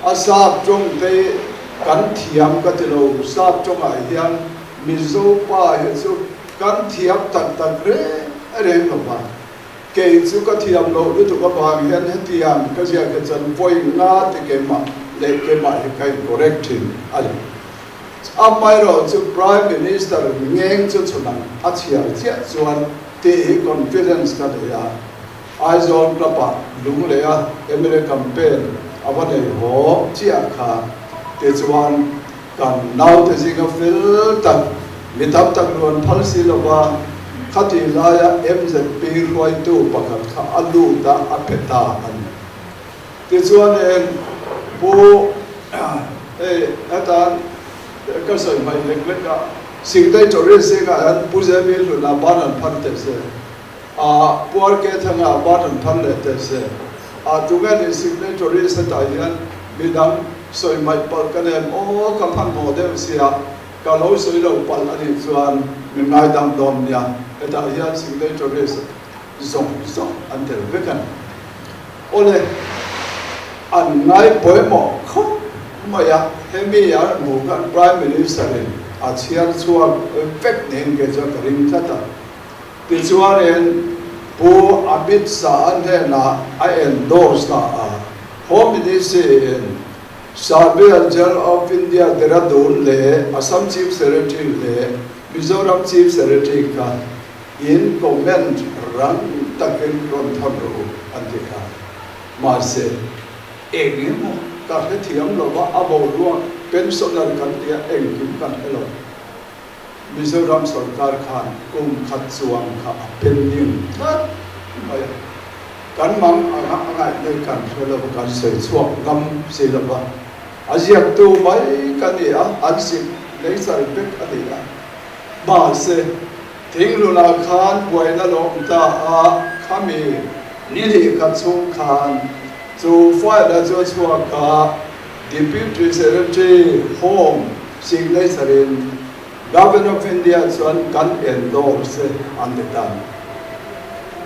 a sap tawng te kan thiam ka ti lo, sap tawngah hian Mizo pa hi chu kan thiam tak tak reng reng lo va. Kei chu ka thiam loh lutuk avang hian hetiang ka ziak hi chuan vawi nga te keimah leh keimah hi ka in correct thin a ni. Amaherawh chu Prime Minister ngeng chu chhunang a chhiar chiah chuan tih hi confidence ka nei a. Aizawl Club ah Lungleia mla campaign a va nei haw chiah kha tichuan Kan naute zinga fel tak, mi tam tak ruan phal si lova khatih laia MZP hruaitu pakhat kha a lut a, a pe ta a ni. Tichuan eng Pu hei hetan ka sawi hmaih lek lek a, signatory zingah hian Pu Zemi Hluna ban an phar teh se, a Pu RK Thanga ban an phar leh teh se, a tunge ni signatories hetah hian midang Sawi hmaih palh ka nem aw ka hmanhmawh deuh sia, ka lo sawi lo palh a nih chuan min ngaidam dawn nia, hetah hian signatories zawng zawng an tel vek a ni. Awle, an ngai pawimawh khawp mai a, hemi a hmuh khan Prime Minister in a chhiar chhuak vek niin kei chuan ka ring tlat a. Tichuanin Pu Amit Shah-a hnenah a endorse ta a, Home Ministry in Surveyor General of India Dehradun leh Assam Chief Secretary leh Mizoram Chief Secretary kha in comment rang takin rawn thawn rawh u an ti kha. Mahse, eng emaw ka hrethiam lova a boruak pensioner kan tia engkim kan hre lo. Mizoram sorkar khan kum khat chuang kha a pending tlat mai a, kan mang anga a ngaihna hi kan hre lo va, kan sawi chhuak ngam si lo va, a ziaktu mai ka ni a, an sik lei char vek a ni a. Mahse, Thingluna khan buaina lo awm ta a, khami ni hnih khat chhung khan chu file a chu a chhuak a, Deputy Secretary Home signature in Governor of India chuan kan endorse e an ti ta.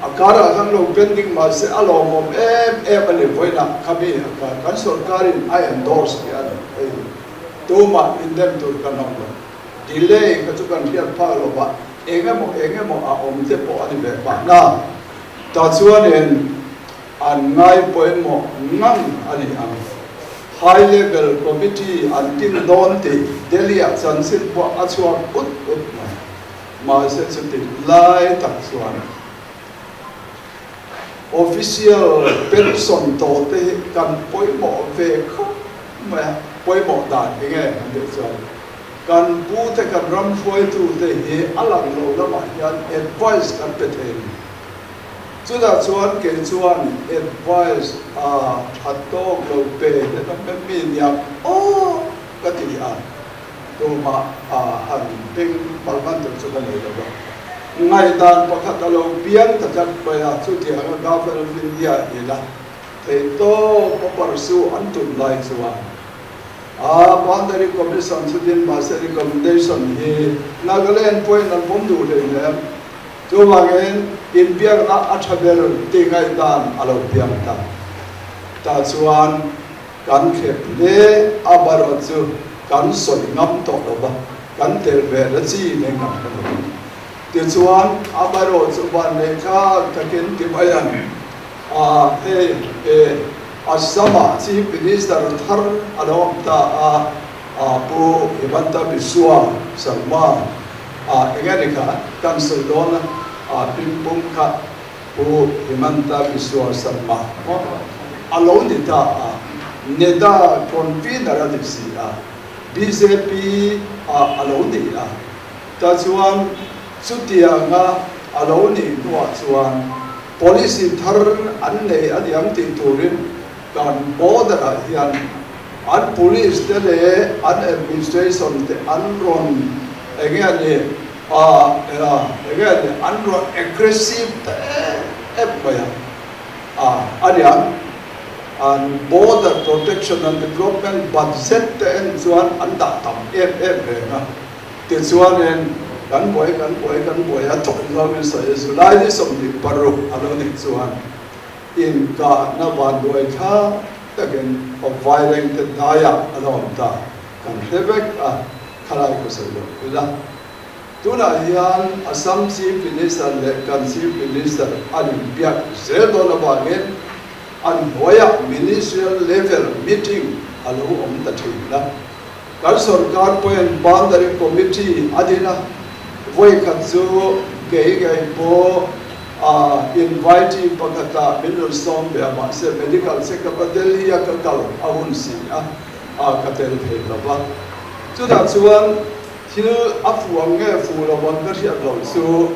A karah khan lo pending mahse a lawmawm em em a ni vawiinah khami a kar kan sorkarin a endorse tih a ni hei hi tumah indem tur kan awm lo. Delay kha chu kan hriat phak lo va eng emaw eng emaw a awm te pawh a ni ve mahna. Tah chuanin An ngai pawimawh ngang a ni ang. High Level Committee an tin dawn tih Delhi-ah chanchin pawh a chhuak ut ut mai. Mahse chuti lai tak chuan Official pension tawh te hi kan pawimawh ve khawp mai a, pawimawh dan eng nge kan tih chuan kan pu te kan ram hruaitu te hi a lang lo lamah hian advice kan pe thei a ni. Chutah chuan kei chuan advice a tha tawk lo pe hian a hmel mi nia aw ka ti a, tumah a han beng palh hman tur chu ka nei lo va. Ngaihdan pakhat a lo piang ta tlat mai a, chutianga Governor of India ina theihtawp a pursue an tum lai chuan a Boundary Commission chutin mahse recommendation hi Nagaland pawhin an pawm duh hleinem. Chuvangin, inbiakna a tha ber tih ngaihdan a lo piang ta. Tah chuan kan thlep hle a barawh chu kan sawi ngam tawh lo va, kan tel ve la chi nen kan hre lo. Tichuan, a barawh chu van leh thlak takin ti mai ang. A hei e, Assam-ah Chief Minister thar a lo awm ta a, a Pu Himanta Biswa Sarma. Ah enge ni kha kan sawi dawn a, ah pingpong kha Pu Himanta Biswa Sarma a lo ni ta a, NEDA convener a ni si a, bjp ah a lo ni a, ta chuan chutianga a lo nih hnuah chuan policy thar an nei a niang tih turin kan border ah hian An police te leh an administration te an rawn enge a ni a enge a ni an rawn aggressive ta em em mai a. A nia, an Border Protection and Development budget te en chuan an dah tam em em reng a. Tichuanin, kan buai kan buai kan buai a tawh zawngin sawi a, July ni 26 a lo nih chuan inkahna vanduai thlak takin Vairengte daiah a lo awm ta. Kan hre vek a, khalai ka sawi lo ila. Tunah hian Assam Chief Minister leh kan Chief Minister an inbiak zel dawn avangin an hnuaiah Ministerial Level Meeting a lo awm ta thin a. Kan sorkar pawhin Boundary Committee a din a, vawikhat chu kei ngei pawh invitee pakhatah min rawn sawm ve a, mahse medical check-up a Delhi a ka kal a hun si a, ka tel thei lo va. Chutah chuan Thil a fu ang nge fu lo ang ka hriat loh chu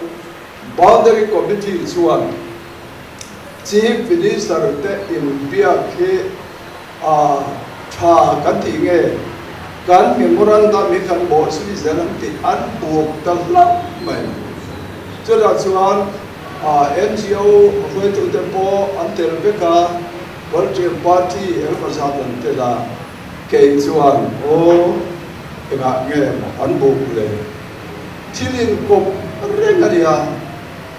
Boundary Committee chuan Chief Minister te inbiak hi a tha kan tih nge kan memorandum hi kan bawhzui zel ang tih an buk ta hlauh mai. Chutah chuan NGO hruaitute pawh an tel vek a, Political Party engemaw zat an tel a. Kei chuan, Aw, engah nge maw an buk le? Thil inkawp reng a nia.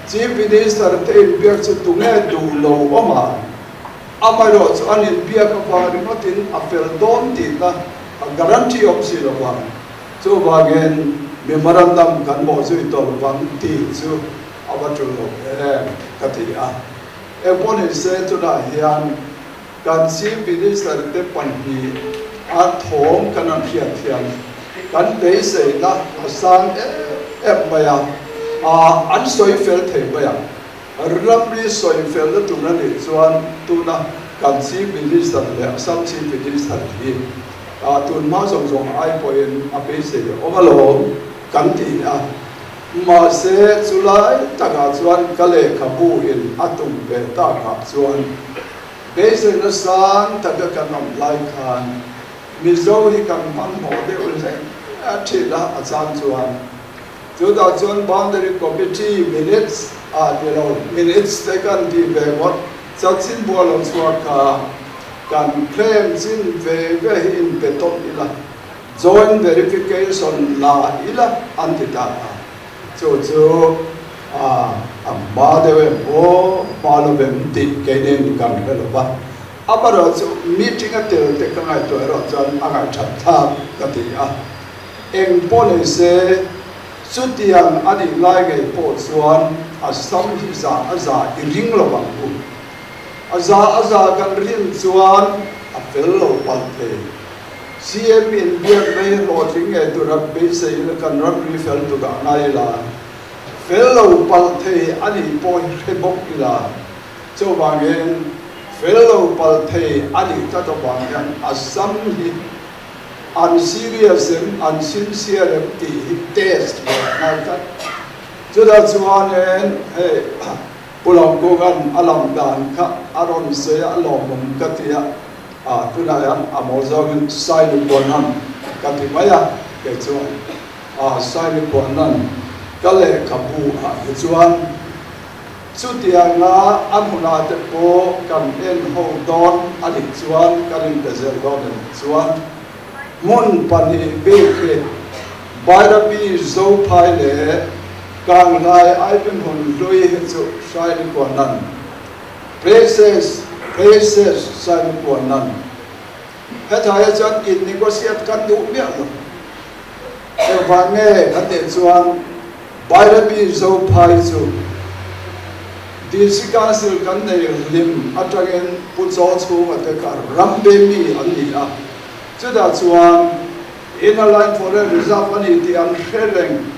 Chief Minister te inbiak chu tunge duh lo awm a? Amaherawh chu an inbiak avang ringawtin a fel dawn tihna a guarantee awm si lo va. Chuvangin memorandum kan bawhzui tawh lovang tih chu a va tul lo em ka ti a. Engpawh nise tunah hian Kan Chief Minister te pahnih a thawm kan han hriat hian kan beiseina a sang em em mai a, an sawi fel thei mai ang. Ramri sawi felna tur a nih chuan tuna kan Chief Minister leh Assam Chief Minister hi tun hma zawng zawng ai pawhin a beisei awm alawm kan ti a. Mahse chulai takah chuan ka lehkhabu in a tum ve takah chuan Beiseina sang taka kan awm lai khan Mizo hi kan hmanhmawh deuh hle a thin a, a chang chuan chutah chuan Boundary Committee minutes ah ni lo, minutes te kan tih ve ngawt chanchin bual lo chhuak kha kan claim chin ve ve hi inpe tawp ila, joint verification la ila an ti ta a. Chu chu a hma deuh em aw, hma lo vem tih keinin kan hre lo va. Amaherawhchu meeting a tel te ka ngaihtuah erawh chuan a ngaihthat thlak ka ti a. Eng pawh nei se, chutiang a nih lai ngei pawh chuan a sam hi za a za i ring lo ang u. A za a za kan rin chuan a fel lo palh thei. CM in biak mai hlawhtling ngei tura beisei ila kan ram ri fel tura ngai ila, fel lo palh thei a nih pawh hi hre bawk ila, chuvangin fel lo palh thei a nih tlat avang hian Assam hi an serious em, an sincere em tih hi test ve a ngai tlat. Chutah chuanin hei Pu Lawmkunga'n a lam dan kha a rawn sawi a, a lawmawm ka ti a. A, tunah hian a mawl zawngin Sainu Puannan ka ti mai a, kei chuan a, Sainu Puannan ka lehkhabu ah hi chuan chutianga a hmunah te pawh kan en ho dawn a nih chuan, kan inpe zel dawn a nih chuan hmun pahnih bik hi Bairabi Zophai leh Kanglai Aipinhmun hlui hi chu Sainu Puannan Places, Places, Sainu puan nan. Hetah hi chuan in negotiate kan duh miah lo. Engvang nge kan tih chuan Bairabi Zophai chu DC Council kan nei hlim atangin Pu Chaw chhunga te kha ram be mi an ni a. Chutah chuan Inner Line Forest Reserve a ni tih an hre reng.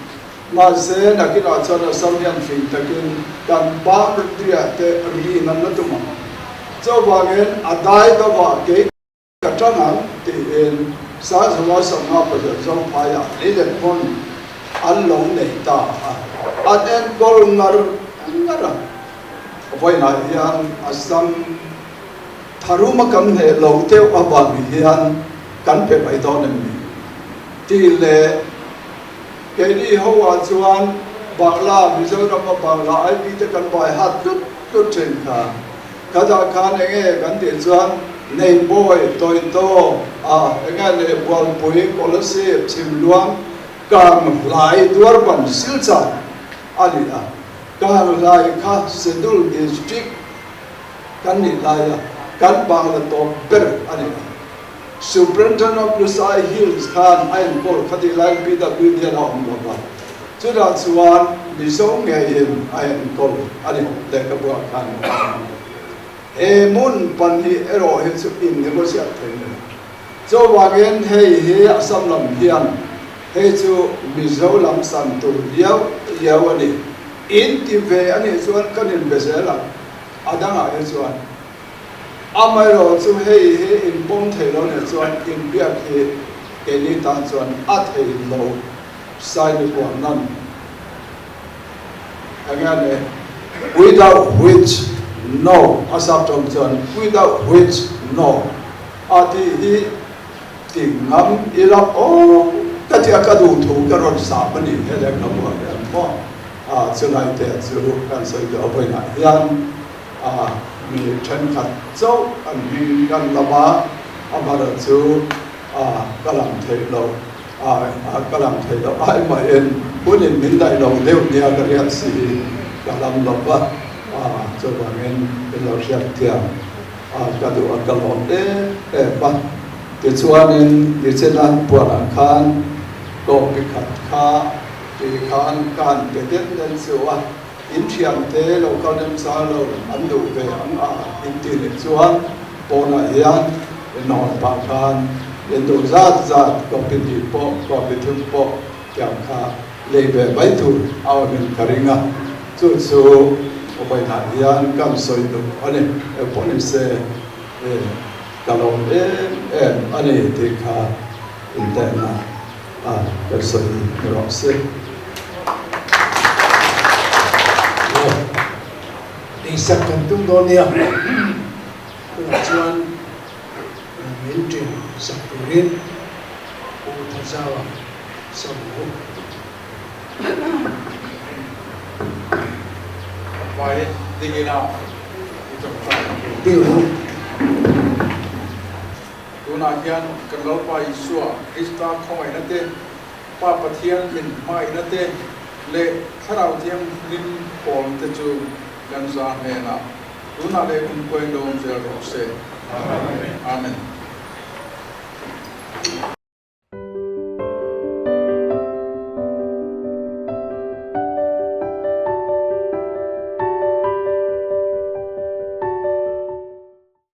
Mahse, nakinah chuan Assam hian fing takin kan boundary-ah te rin an la tum ang. Chuvangin a dai dovah kei ka tang ang tiin Sangzova Sangha Pazel Zophaiah leilet hmun an lo nei ta a, an enkawl ngar ngar a. Vawiinah hian Assam tharuma kan hneh lo deuh avang hian kan pe mai dawn em ni tih leh, Keini ho ah chuan Bangla, Mizorama Bangla IP te kan bai hat tlut tlut thin kha. Khatah khan enge kan tih chuan Neipawi, Tawitaw, a enge leh Bualpui, Kolasib, Chhimluang, Kanghlai, Duarban, Silchar a ni a. Kanghlai kha Schedule District kan nih laia kan bangla tawp ber a ni a. Superintendent of Lusai Hills khan a enkawl kha tih laiin PWD a la awm lo va, chutah chuan Mizo ngeiin a enkawl a ni lehkhabuah khan a awm a. He hmun pahnih erawh hi chu in negotiate thei mai. Chuvangin hei hi Assam lam hian hei chu Mizo lam san tur viau viau a ni. In ti ve a nih chuan kan inbe zel ang, a dangah hi chuan. Amaherawh chu hei hi inpawm thei lo nih chuan inbiak hi keini tan chuan a thei lo Saini puan nan eng nge ni? Without which no a sap tawng chuan without which no a tih hi ti ngam ila aw ka tia ka duh thu ka rawn sap a ni he lehkhabu ah hian maw a chulai te chu kan sawi duh a vawiinah hian A mi thenkhat chauh an hming kan lam a, a hmara chu a ka lang theih lo, a ka lang theih loh ai mahin hunin min daih lo deuh nia ka riat si hi ka lam lo va, a chuvangin min lo hriat thiam a ka duh a ka lawm em em a. Tichuanin nichina puanah khan kawpi khat kha ti khan ka han pe den den chu a. In thiante lo kal remchang lo an duh ve ang a in ti leh chuan pawnah hian in hawn pah khan in duh zat zat copy hnih pawh copy thum pawh tiang kha lei ve mai tur a awm in ka ring a, chu chu vawiinah hian kan sawi duh a ni. Engpawh ni se ka lawm em em a ni tih kha intehna a kan sawi ni rawh se. Aw, eisak kan tum dawn nia. Tunah chuan min ṭin sak turin Pu Thazaua sawm ang u. Vai dingin a i tawngtai ang u. Ding ang u. Tunah hian kan Lalpa Isua Krista khawngaihna te, Pa Pathian min hmaihna te leh Thlarau Thianghlim pawl te chu kan za hnenah tunah leh kumkuain lo awm zel rawh se. Amen.